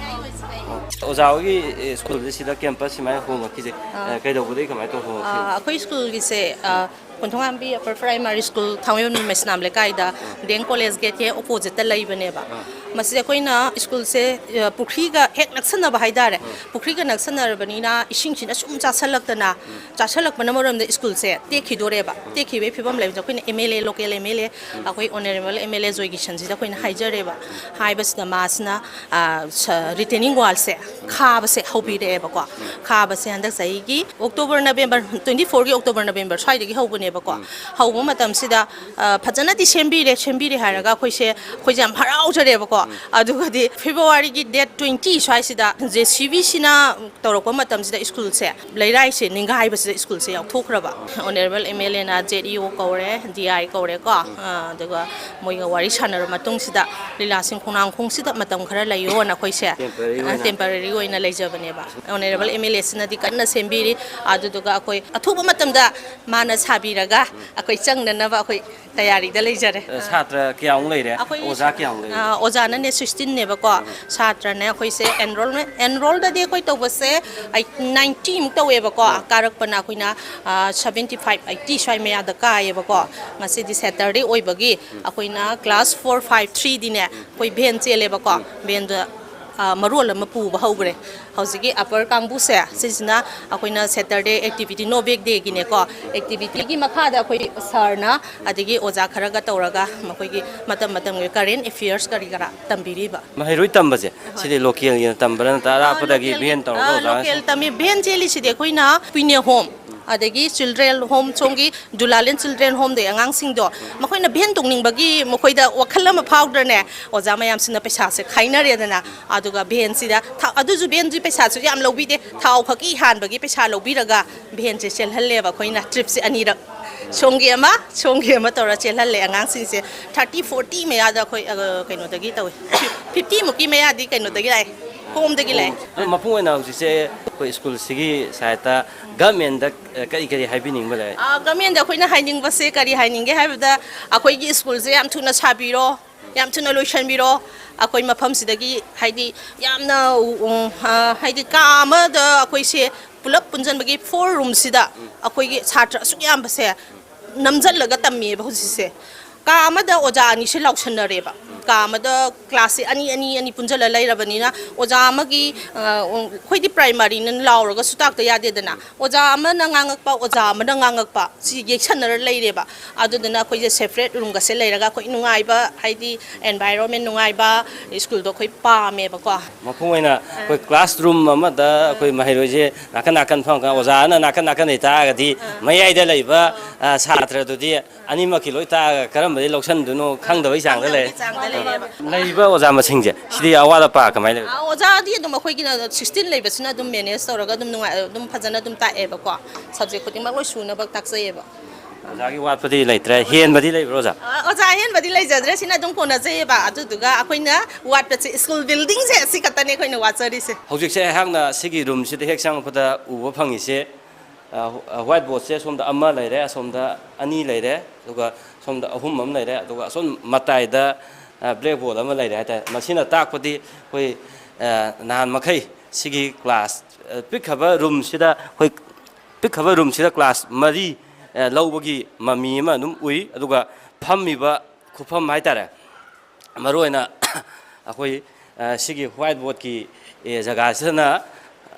ꯑꯣꯖꯥ ꯍꯣꯏꯒꯤ, ꯑꯦ, ꯁ꯭ꯀꯨꯜꯁꯦ ꯁꯤꯗ ꯀꯦꯝꯄꯁ ꯁꯨꯃꯥꯏꯅ ꯍꯣꯡꯉꯛꯈꯤꯁꯦ, ꯑ, ꯀꯩꯗꯧꯕꯗꯒꯤ ꯀꯃꯥꯏꯅ ꯇꯧꯕ ꯍꯣꯡꯉꯛꯈꯤꯅꯣ? ꯑ, ꯑꯩꯈꯣꯏ ꯁ꯭ꯀꯨꯜꯒꯤꯁꯦ, ꯑ, ꯀꯣꯟꯊꯣꯡꯉꯥꯝꯕꯤ ꯑꯄꯔ ꯄ꯭ꯔꯥꯏꯃꯥꯔꯤ ꯁ꯭ꯀꯨꯜ, ꯊꯥꯡꯃꯩꯕꯟ ꯃꯩꯁꯅꯥꯝ ꯂꯩꯀꯥꯏꯗ, ꯗꯤ ꯑꯦꯝ ꯀꯣꯂꯦꯖ ꯒꯦꯠꯀꯤ ꯑꯣꯄꯣꯖꯤꯠꯇ ꯂꯩꯕꯅꯦꯕ꯫ ꯑꯥ꯫ ꯃꯁꯤꯗ ꯑꯩꯈꯣꯏꯅ ꯁ꯭ꯀꯨꯜꯁꯦ, ꯑ, ꯄꯨꯈ꯭ꯔꯤꯒ ꯍꯦꯛ ꯅꯛꯁꯟꯅꯕ ꯍꯥꯏꯇꯥꯔꯦ꯫ ꯑꯥ꯫ ꯄꯨꯈ꯭ꯔꯤꯒ ꯅꯛꯁꯟꯅꯔꯕꯅꯤꯅ ꯏꯁꯤꯡꯁꯤꯅ ꯁꯨꯝ ꯆꯥꯁꯜꯂꯛꯇꯅ, ꯎꯝ꯫ ꯆꯥꯁꯜꯂꯛꯄꯅ ꯃꯔꯝꯗ ꯁ꯭ꯀꯨꯜꯁꯦ ꯇꯦꯛꯈꯤꯗꯣꯔꯦꯕ꯫ ꯎꯝ꯫ ꯇꯦꯛꯈꯤꯕꯒꯤ ꯐꯤꯕꯝ ꯂꯩꯕꯁꯦ ꯑꯩꯈꯣꯏꯅ M L A, local M L A, ꯎꯝ꯫ ꯑꯩꯈꯣꯏ honourable M L A Joy ꯀꯤꯁꯟꯁꯤꯗ ꯑꯩꯈꯣꯏꯅ ꯍꯥꯏꯖꯔꯦꯕ꯫ ꯍꯥꯏꯕꯁꯤꯗ ꯃꯥꯁꯤꯅ, ꯑ, ꯁ-, ꯔꯤꯇꯦꯅꯤꯡ ꯋꯥꯜꯁꯦ ꯈꯥꯕꯁꯦ ꯍꯧꯕꯤꯔꯛꯑꯦꯕꯀꯣ꯫ ꯈꯥꯕꯁꯦ ꯍꯟꯗꯛ ꯆꯍꯤꯒꯤ ꯑꯣꯛꯇꯣꯕꯔ, ꯅꯕꯦꯝꯕꯔ, twenty four ꯒꯤ ꯑꯣꯛꯇꯣꯕꯔ, ꯅꯕꯦꯝꯕꯔ ꯁ꯭ꯋꯥꯏꯗꯒꯤ ꯍꯧꯕꯅꯦꯕꯀꯣ꯫ ꯎꯝ꯫ ꯍꯧꯕ ꯃꯇꯝꯁꯤꯗ, ꯑ, ꯐꯖꯅꯗꯤ ꯁꯦꯝꯕꯤꯔꯦ, ꯁꯦꯝꯕꯤꯔꯦ ꯍꯥꯏꯔꯒ ꯑꯩꯈꯣꯏꯁꯦ, ꯑꯩꯈꯣꯏꯁꯦ ꯌꯥꯝ ꯍꯔꯥꯎꯖꯔꯦꯕꯀꯣ꯫ ꯑꯗꯨꯒꯗꯤ ꯐꯦꯕ꯭ꯔꯨꯋꯥꯔꯤꯒꯤ ꯗꯦꯠ ꯇ꯭ꯋꯦꯟꯇꯤ ꯁ꯭ꯋꯥꯏꯁꯤꯗ ꯖꯦ ꯁꯤ ꯕꯤꯁꯤꯅ ꯇꯧꯔꯛꯄ ꯃꯇꯝꯁꯤꯗ ꯁ꯭ꯀꯨꯜꯁꯦ, ꯂꯩꯔꯥꯏꯁꯦ ꯅꯤꯡꯒꯥꯏꯕꯁꯤꯗ ꯁ꯭ꯀꯨꯜꯁꯦ ꯌꯥꯎꯊꯣꯛꯈ꯭ꯔꯕ꯫ ꯑꯣꯅꯔꯦꯕꯜ ꯑꯦꯝ ꯑꯦꯜ ꯑꯦꯅ ꯖꯦꯠ ꯏ ꯑꯣ ꯀꯧꯔꯦ, ꯗꯤ ꯑꯥꯏ ꯀꯧꯔꯦꯀꯣ꯫ ꯑ, ꯑꯗꯨꯒ ꯃꯣꯏꯒ ꯋꯥꯔꯤ ꯁꯥꯟꯅꯔꯕ ꯃꯇꯨꯡꯁꯤꯗ ꯂꯤꯂꯥꯁꯤꯡ ꯈꯣꯡꯅꯥꯡꯈꯣꯡꯁꯤꯗ ꯃꯇꯝ ꯈꯔ ꯂꯩꯌꯣꯅ ꯑꯩꯈꯣꯏꯁꯦ, temporary ꯑ, ꯑꯣꯏꯅ꯫ Temporary ꯑꯣꯏꯅ ꯂꯩꯖꯕꯅꯦꯕ꯫ ꯑꯣꯅꯔꯦꯕꯜ ꯑꯦꯝ ꯑꯦꯜ ꯑꯦꯁꯤꯅꯗꯤ ꯀꯟꯅ ꯁꯦꯝꯕꯤꯔꯤ꯫ ꯑꯗꯨꯗꯨꯒ ꯑꯩꯈꯣꯏ ꯑꯊꯨꯕ ꯃꯇꯝꯗ ꯃꯥꯅ ꯁꯥꯕꯤꯔꯒ ꯑꯩꯈꯣꯏ ꯆꯪꯅꯅꯕ ꯑꯩꯈꯣꯏ ꯇꯌꯥꯔꯤꯗ ꯂꯩꯖꯔꯦ꯫ ꯑ, ꯁꯥꯇ꯭ꯔ ꯀꯌꯥꯃꯨꯛ ꯂꯩꯔꯦ? ꯑꯩꯈꯣꯏ, ꯑꯣꯖꯥ ꯀꯌꯥꯃꯨꯛ ꯂꯩꯔꯦ? ꯑ, ꯑꯣꯖꯥꯅꯅꯦ ꯁꯤꯛꯁꯇꯤꯟꯅꯦꯕꯀꯣ, ꯁꯥꯇ꯭ꯔꯅꯦ ꯑꯩꯈꯣꯏꯁꯦ ꯑꯦꯟꯔꯣꯜꯃꯦꯟ, ꯑꯦꯟꯔꯣꯜꯗꯗꯤ ꯑꯩꯈꯣꯏ ꯇꯧꯕꯁꯦ ꯑꯩꯠ, ꯅꯥꯏꯟꯇꯤꯃꯨꯛ ꯇꯧꯋꯦꯕꯀꯣ꯫ ꯑꯥ꯫ ꯀꯥꯔꯛꯄꯅ ꯑꯩꯈꯣꯏꯅ, ꯑ, ꯁꯕꯦꯟꯇꯤ ꯐꯥꯏꯚ, ꯑꯩꯠꯇꯤ ꯁ꯭ꯋꯥꯏ ꯃꯌꯥꯗ ꯀꯥꯏꯌꯦꯕꯀꯣ꯫ ꯉꯁꯤꯗꯤ ꯁꯦꯇꯔꯗꯦ ꯑꯣꯏꯕꯒꯤ ꯑꯩꯈꯣꯏꯅ ꯀ꯭ꯂꯥꯁ ꯐꯣꯔ, ꯐꯥꯏꯚ, ꯊ꯭ꯔꯤꯗꯤꯅꯦ ꯑꯩꯈꯣꯏ ꯚꯦꯟ ꯆꯦꯜꯂꯦꯕꯀꯣ꯫ ꯚꯦꯟꯗ, ꯑ, ꯃꯔꯣꯜ ꯑꯃ ꯄꯨꯕ ꯍꯧꯈ꯭ꯔꯦ꯫ ꯍꯧꯖꯤꯛꯀꯤ ꯑꯄꯔ ꯀꯥꯡꯕꯨꯁꯦ ꯁꯤꯁꯤꯅ ꯑꯩꯈꯣꯏꯅ ꯁꯦꯇꯔꯗꯦ ꯑꯦꯛꯇꯤꯚꯤꯇꯤ, ꯅꯣ ꯕꯦꯛ ꯗꯦꯒꯤꯅꯦꯀꯣ, ꯑꯦꯛꯇꯤꯚꯤꯇꯤꯒꯤ ꯃꯈꯥꯗ ꯑꯩꯈꯣꯏ ꯁꯥꯔꯅ ꯑꯗꯒꯤ ꯑꯣꯖꯥ ꯈꯔꯒ ꯇꯧꯔꯒ ꯃꯈꯣꯏꯒꯤ ꯃꯇꯝ ꯃꯇꯝꯒꯤ ꯀꯔꯦꯟ ꯑꯦꯐꯤꯌꯔꯁ ꯀꯔꯤ ꯀꯔꯥ ꯇꯝꯕꯤꯔꯤꯕ꯫ ꯃꯍꯩꯔꯣꯏ ꯇꯝꯕꯁꯦ, ꯍꯣꯏ꯫ ꯁꯤꯗꯤ ꯂꯣꯀꯦꯜꯒꯤꯅ ꯇꯝꯕ꯭ꯔꯥ ꯅꯠꯇ꯭ꯔꯒ ꯑ, ꯑꯔꯥꯞꯄꯗꯒꯤ ꯂꯣꯀꯦꯜꯒꯤ, ꯚꯦꯟ ꯇꯧꯔꯒ ꯑ, ꯑꯣꯖꯥ? ꯂꯣꯀꯦꯜ ꯇꯝꯃꯤ꯫ ꯚꯦꯟ ꯆꯦꯜꯂꯤꯁꯤꯗꯤ ꯑꯩꯈꯣꯏꯅ ꯄꯨꯏꯅꯦ ꯍꯣꯝ, ꯑꯗꯒꯤ ꯆꯤꯜꯗ꯭ꯔꯦꯟ ꯍꯣꯝ, ꯁꯣꯝꯒꯤ ꯖꯨꯂꯥꯂꯦꯟ ꯆꯤꯜꯗ꯭ꯔꯦꯟ ꯍꯣꯝꯗꯒꯤ ꯑꯉꯥꯡꯁꯤꯡꯗꯣ, ꯃꯈꯣꯏꯅ ꯚꯦꯟ ꯇꯣꯡꯅꯤꯡꯕꯒꯤ ꯃꯈꯣꯏꯗ ꯋꯥꯈꯜ ꯑꯃ ꯐꯥꯎꯗ꯭ꯔꯅꯦ, ꯑꯣꯖꯥ ꯃꯌꯥꯝꯁꯤꯅ ꯄꯩꯁꯥꯁꯦ ꯈꯥꯏꯅꯔꯦꯗꯅ, ꯑꯗꯨꯒ ꯚꯦꯟꯁꯤꯗ ꯊꯥ-, ꯑꯗꯨꯁꯨ ꯚꯦꯟꯁꯤ ꯄꯩꯁꯥꯁꯨ ꯌꯥꯝ ꯂꯧꯕꯤꯗꯦ, ꯊꯥꯎ ꯈꯛꯀꯤ ꯍꯥꯟꯕꯒꯤ ꯄꯩꯁꯥ ꯂꯧꯕꯤꯔꯒ ꯚꯦꯟꯁꯦ ꯆꯦꯜꯍꯜꯂꯦꯕ ꯑꯩꯈꯣꯏꯅ, ꯇ꯭ꯔꯤꯞꯁꯦ ꯑꯅꯤꯔꯛ꯫ ꯁꯣꯝꯒꯤ ꯑꯃ, ꯁꯣꯝꯒꯤ ꯑꯃ ꯇꯧꯔ ꯆꯦꯜꯍꯜꯂꯦ ꯑꯉꯥꯡꯁꯤꯡꯁꯦ꯫ ꯊꯥꯔꯇꯤ, ꯐꯣꯔꯇꯤ ꯃꯌꯥꯗ ꯑꯩꯈꯣꯏ, ꯑ, ꯀꯩꯅꯣꯗꯒꯤ ꯇꯧꯋꯦ꯫ ꯐꯤꯐꯇꯤ ꯃꯨꯛꯀꯤ ꯃꯌꯥꯗꯤ ꯀꯩꯅꯣꯗꯒꯤ ꯂꯥꯛꯑꯦ, ꯍꯣꯝꯗꯒꯤ ꯂꯥꯛꯑꯦ꯫ ꯑꯗꯣ ꯃꯄꯨꯡ ꯑꯣꯏꯅ ꯍꯧꯖꯤꯛꯁꯦ ꯑꯩꯈꯣꯏ ꯁ꯭ꯀꯨꯜꯁꯤꯒꯤ ꯁꯥꯏꯠꯇ ꯒꯃꯦꯟꯗ, ꯑ, ꯀꯔꯤ ꯀꯔꯤ ꯍꯥꯏꯕꯤꯅꯤꯡꯕ ꯂꯩ? ꯑ, ꯒꯃꯦꯟꯗ ꯑꯩꯈꯣꯏꯅ ꯍꯥꯏꯅꯤꯡꯕꯁꯦ ꯀꯔꯤ ꯍꯥꯏꯅꯤꯡꯒꯦ ꯍꯥꯏꯕꯗ, ꯑꯩꯈꯣꯏꯒꯤ ꯁ꯭ꯀꯨꯜꯁꯦ ꯌꯥꯝ ꯊꯨꯅ ꯁꯥꯕꯤꯔꯣ, ꯌꯥꯝ ꯊꯨꯅ ꯂꯣꯏꯁꯤꯟꯕꯤꯔꯣ꯫ ꯑꯩꯈꯣꯏ ꯃꯐꯝꯁꯤꯗꯒꯤ ꯍꯥꯏꯗꯤ ꯌꯥꯝꯅ, ꯎꯝ, ꯑ, ꯍꯥꯏꯗꯤ ꯀꯥ ꯑꯃꯗ ꯑꯩꯈꯣꯏꯁꯦ ꯄꯨꯂꯞ ꯄꯨꯟꯁꯤꯟꯕꯒꯤ ꯐꯣꯔ ꯔꯨꯝꯁꯤꯗ ꯑꯩꯈꯣꯏꯒꯤ ꯁꯥꯇ꯭ꯔ ꯑꯁꯨꯛ ꯌꯥꯝꯕꯁꯦ ꯅꯝꯁꯤꯜꯂꯒ ꯇꯝꯃꯤꯑꯕ ꯍꯧꯖꯤꯛꯁꯦ꯫ ꯀꯥ ꯑꯃꯗ ꯑꯣꯖꯥ ꯑꯅꯤꯁꯦ ꯂꯥꯎꯁꯟꯅꯔꯦꯕ꯫ ꯀꯥ ꯑꯃꯗ ꯀ꯭ꯂꯥꯁꯁꯦ ꯑꯅꯤ, ꯑꯅꯤ, ꯑꯅꯤ ꯄꯨꯟꯁꯤꯜꯂ ꯂꯩꯔꯕꯅꯤꯅ ꯑꯣꯖꯥ ꯑꯃꯒꯤ, ꯑ, ꯑꯩꯈꯣꯏꯗꯤ ꯄ꯭ꯔꯥꯏꯃꯥꯔꯤꯅ ꯂꯥꯎꯔꯒꯁꯨ ꯇꯥꯛꯇ ꯌꯥꯗꯦꯗꯅ꯫ ꯑꯣꯖꯥ ꯑꯃꯅ ꯉꯥꯡꯉꯛꯄ, ꯑꯣꯖꯥ ꯑꯃꯅ ꯉꯥꯡꯉꯛꯄ, ꯁꯤ ꯌꯩꯁꯟꯅꯔ ꯂꯩꯔꯦꯕ꯫ ꯑꯗꯨꯗꯨꯅ ꯑꯩꯈꯣꯏꯁꯦ ꯁꯦꯄꯔꯦꯠ ꯔꯨꯝꯒꯁꯦ ꯂꯩꯔꯒ ꯑꯩꯈꯣꯏ ꯅꯨꯡꯉꯥꯏꯕ, ꯍꯥꯏꯗꯤ ꯑꯦꯟꯚꯥꯏꯔꯣꯟꯃꯦꯟ ꯅꯨꯡꯉꯥꯏꯕ ꯁ꯭ꯀꯨꯜꯗꯣ ꯑꯩꯈꯣꯏ ꯄꯥꯝꯃꯦꯕꯀꯣ꯫ ꯃꯄꯨꯡ ꯑꯣꯏꯅ ꯑꯩꯈꯣꯏ ꯀ꯭ꯂꯥꯁ ꯔꯨꯝ ꯑꯃꯗ ꯑꯩꯈꯣꯏ ꯃꯍꯩꯔꯣꯏꯁꯦ ꯅꯥꯀꯟ ꯅꯥꯀꯟ ꯐꯝꯃꯒ ꯑꯣꯖꯥꯅ ꯅꯥꯀꯟ ꯅꯥꯀꯟꯗꯩ ꯇꯥꯛꯑꯒꯗꯤ ꯃꯌꯥꯏꯗ ꯂꯩꯕ, ꯑ, ꯁꯥꯇ꯭ꯔꯗꯨꯗꯤ ꯑꯅꯤꯃꯛꯀꯤ ꯂꯣꯏ ꯇꯥꯛꯑꯒ ꯀꯔꯝꯕꯗꯤ ꯂꯧꯁꯟꯗꯣꯏꯅꯣ ꯈꯪꯗꯕꯩ ꯆꯥꯡꯗ ꯂꯩ꯫ ꯈꯪꯗꯕꯒꯤ ꯆꯥꯡꯗ ꯂꯩꯔꯤꯕ ꯑꯣꯖꯥ ꯃꯁꯤꯡꯁꯦ, ꯁꯤꯗꯤ ꯑꯋꯥꯠ ꯑꯄꯥ ꯀꯃꯥꯏꯅ ꯂꯩꯕ? ꯑꯣꯖꯥꯗꯤ ꯑꯗꯨꯝ ꯑꯩꯈꯣꯏꯒꯤꯅ ꯁꯤꯛꯁꯇꯤꯟ ꯂꯩꯕꯁꯤꯅ ꯑꯗꯨꯝ ꯃꯦꯅꯦꯖ ꯇꯧꯔꯒ ꯑꯗꯨꯝ ꯅꯨꯡꯉꯥꯏ, ꯑꯗꯨꯝ ꯐꯖꯅ ꯑꯗꯨꯝ ꯇꯥꯛꯑꯦꯕꯀꯣ꯫ ꯁꯕꯖꯦꯛ ꯈꯨꯗꯤꯡꯃꯛ ꯂꯣꯏ ꯁꯨꯅꯕ ꯇꯥꯛꯆꯩꯌꯦꯕ꯫ ꯑꯣꯖꯥꯒꯤ ꯋꯥꯠꯄꯗꯤ ꯂꯩꯇ꯭ꯔꯦ, ꯍꯦꯟꯕꯗꯤ ꯂꯩꯕ꯭ꯔꯣ, ꯑꯣꯖꯥ? ꯑ, ꯑꯣꯖꯥ ꯑꯍꯦꯟꯕꯗꯤ ꯂꯩꯖꯗ꯭ꯔꯦ, ꯁꯤꯅ ꯑꯗꯨꯝ ꯀꯣꯟꯅꯖꯩꯌꯦꯕ꯫ ꯑꯗꯨꯗꯨꯒ ꯑꯩꯈꯣꯏꯅ ꯋꯥꯠꯄꯁꯦ ꯁ꯭ꯀꯨꯜ ꯕꯤꯜꯗꯤꯡꯁꯦ, ꯑꯁꯤ ꯈꯛꯇꯅꯦ ꯑꯩꯈꯣꯏꯅ ꯋꯥꯠꯆꯔꯤꯁꯦ꯫ ꯍꯧꯖꯤꯛꯁꯦ ꯑꯩꯍꯥꯛꯅ ꯁꯤꯒꯤ ꯔꯨꯝꯁꯤꯗ ꯍꯦꯛ ꯆꯪꯉꯛꯄꯗ ꯎꯕ ꯐꯪꯉꯤꯁꯦ, ꯑ, ꯋꯥꯏꯠ ꯕꯣꯔꯗꯁꯦ ꯁꯣꯝꯗ ꯑꯃ ꯂꯩꯔꯦ, ꯑꯁꯣꯝꯗ ꯑꯅꯤ ꯂꯩꯔꯦ, ꯑꯗꯨꯒ ꯁꯣꯝꯗ ꯑꯍꯨꯝ ꯑꯃ ꯂꯩꯔꯦ, ꯑꯗꯨꯒ ꯑꯁꯣꯝ ꯃꯇꯥꯏꯗ, ꯑ, ꯕ꯭ꯂꯦꯛ ꯕꯣꯔꯗ ꯑꯃ ꯂꯩꯔꯦ ꯍꯥꯏꯇꯥꯔꯦ꯫ ꯃꯁꯤꯅ ꯇꯥꯛꯄꯗꯤ ꯑꯩꯈꯣꯏ, ꯑ, ꯅꯍꯥꯟ ꯃꯈꯩ ꯁꯤꯒꯤ ꯀ꯭ꯂꯥꯁ, ꯑ, ꯄꯤꯛꯈ꯭ꯔꯕ ꯔꯨꯝꯁꯤꯗ ꯑꯩꯈꯣꯏ ꯄꯤꯛꯈ꯭ꯔꯕ ꯔꯨꯝꯁꯤꯗ ꯀ꯭ꯂꯥꯁ ꯃꯔꯤ, ꯑ, ꯂꯧꯕꯒꯤ ꯃꯃꯤ ꯑꯃ ꯑꯗꯨꯝ ꯎꯏ꯫ ꯑꯗꯨꯒ ꯐꯝꯃꯤꯕ ꯈꯨꯐꯝ ꯍꯥꯏꯇꯥꯔꯦ, ꯃꯔꯨꯑꯣꯏꯅ ꯑꯩꯈꯣꯏ, ꯑ, ꯁꯤꯒꯤ ꯋꯥꯏꯠ ꯕꯣꯔꯗꯀꯤ, ꯑꯦ, ꯖꯒꯥꯁꯤꯗꯅ, ꯑ,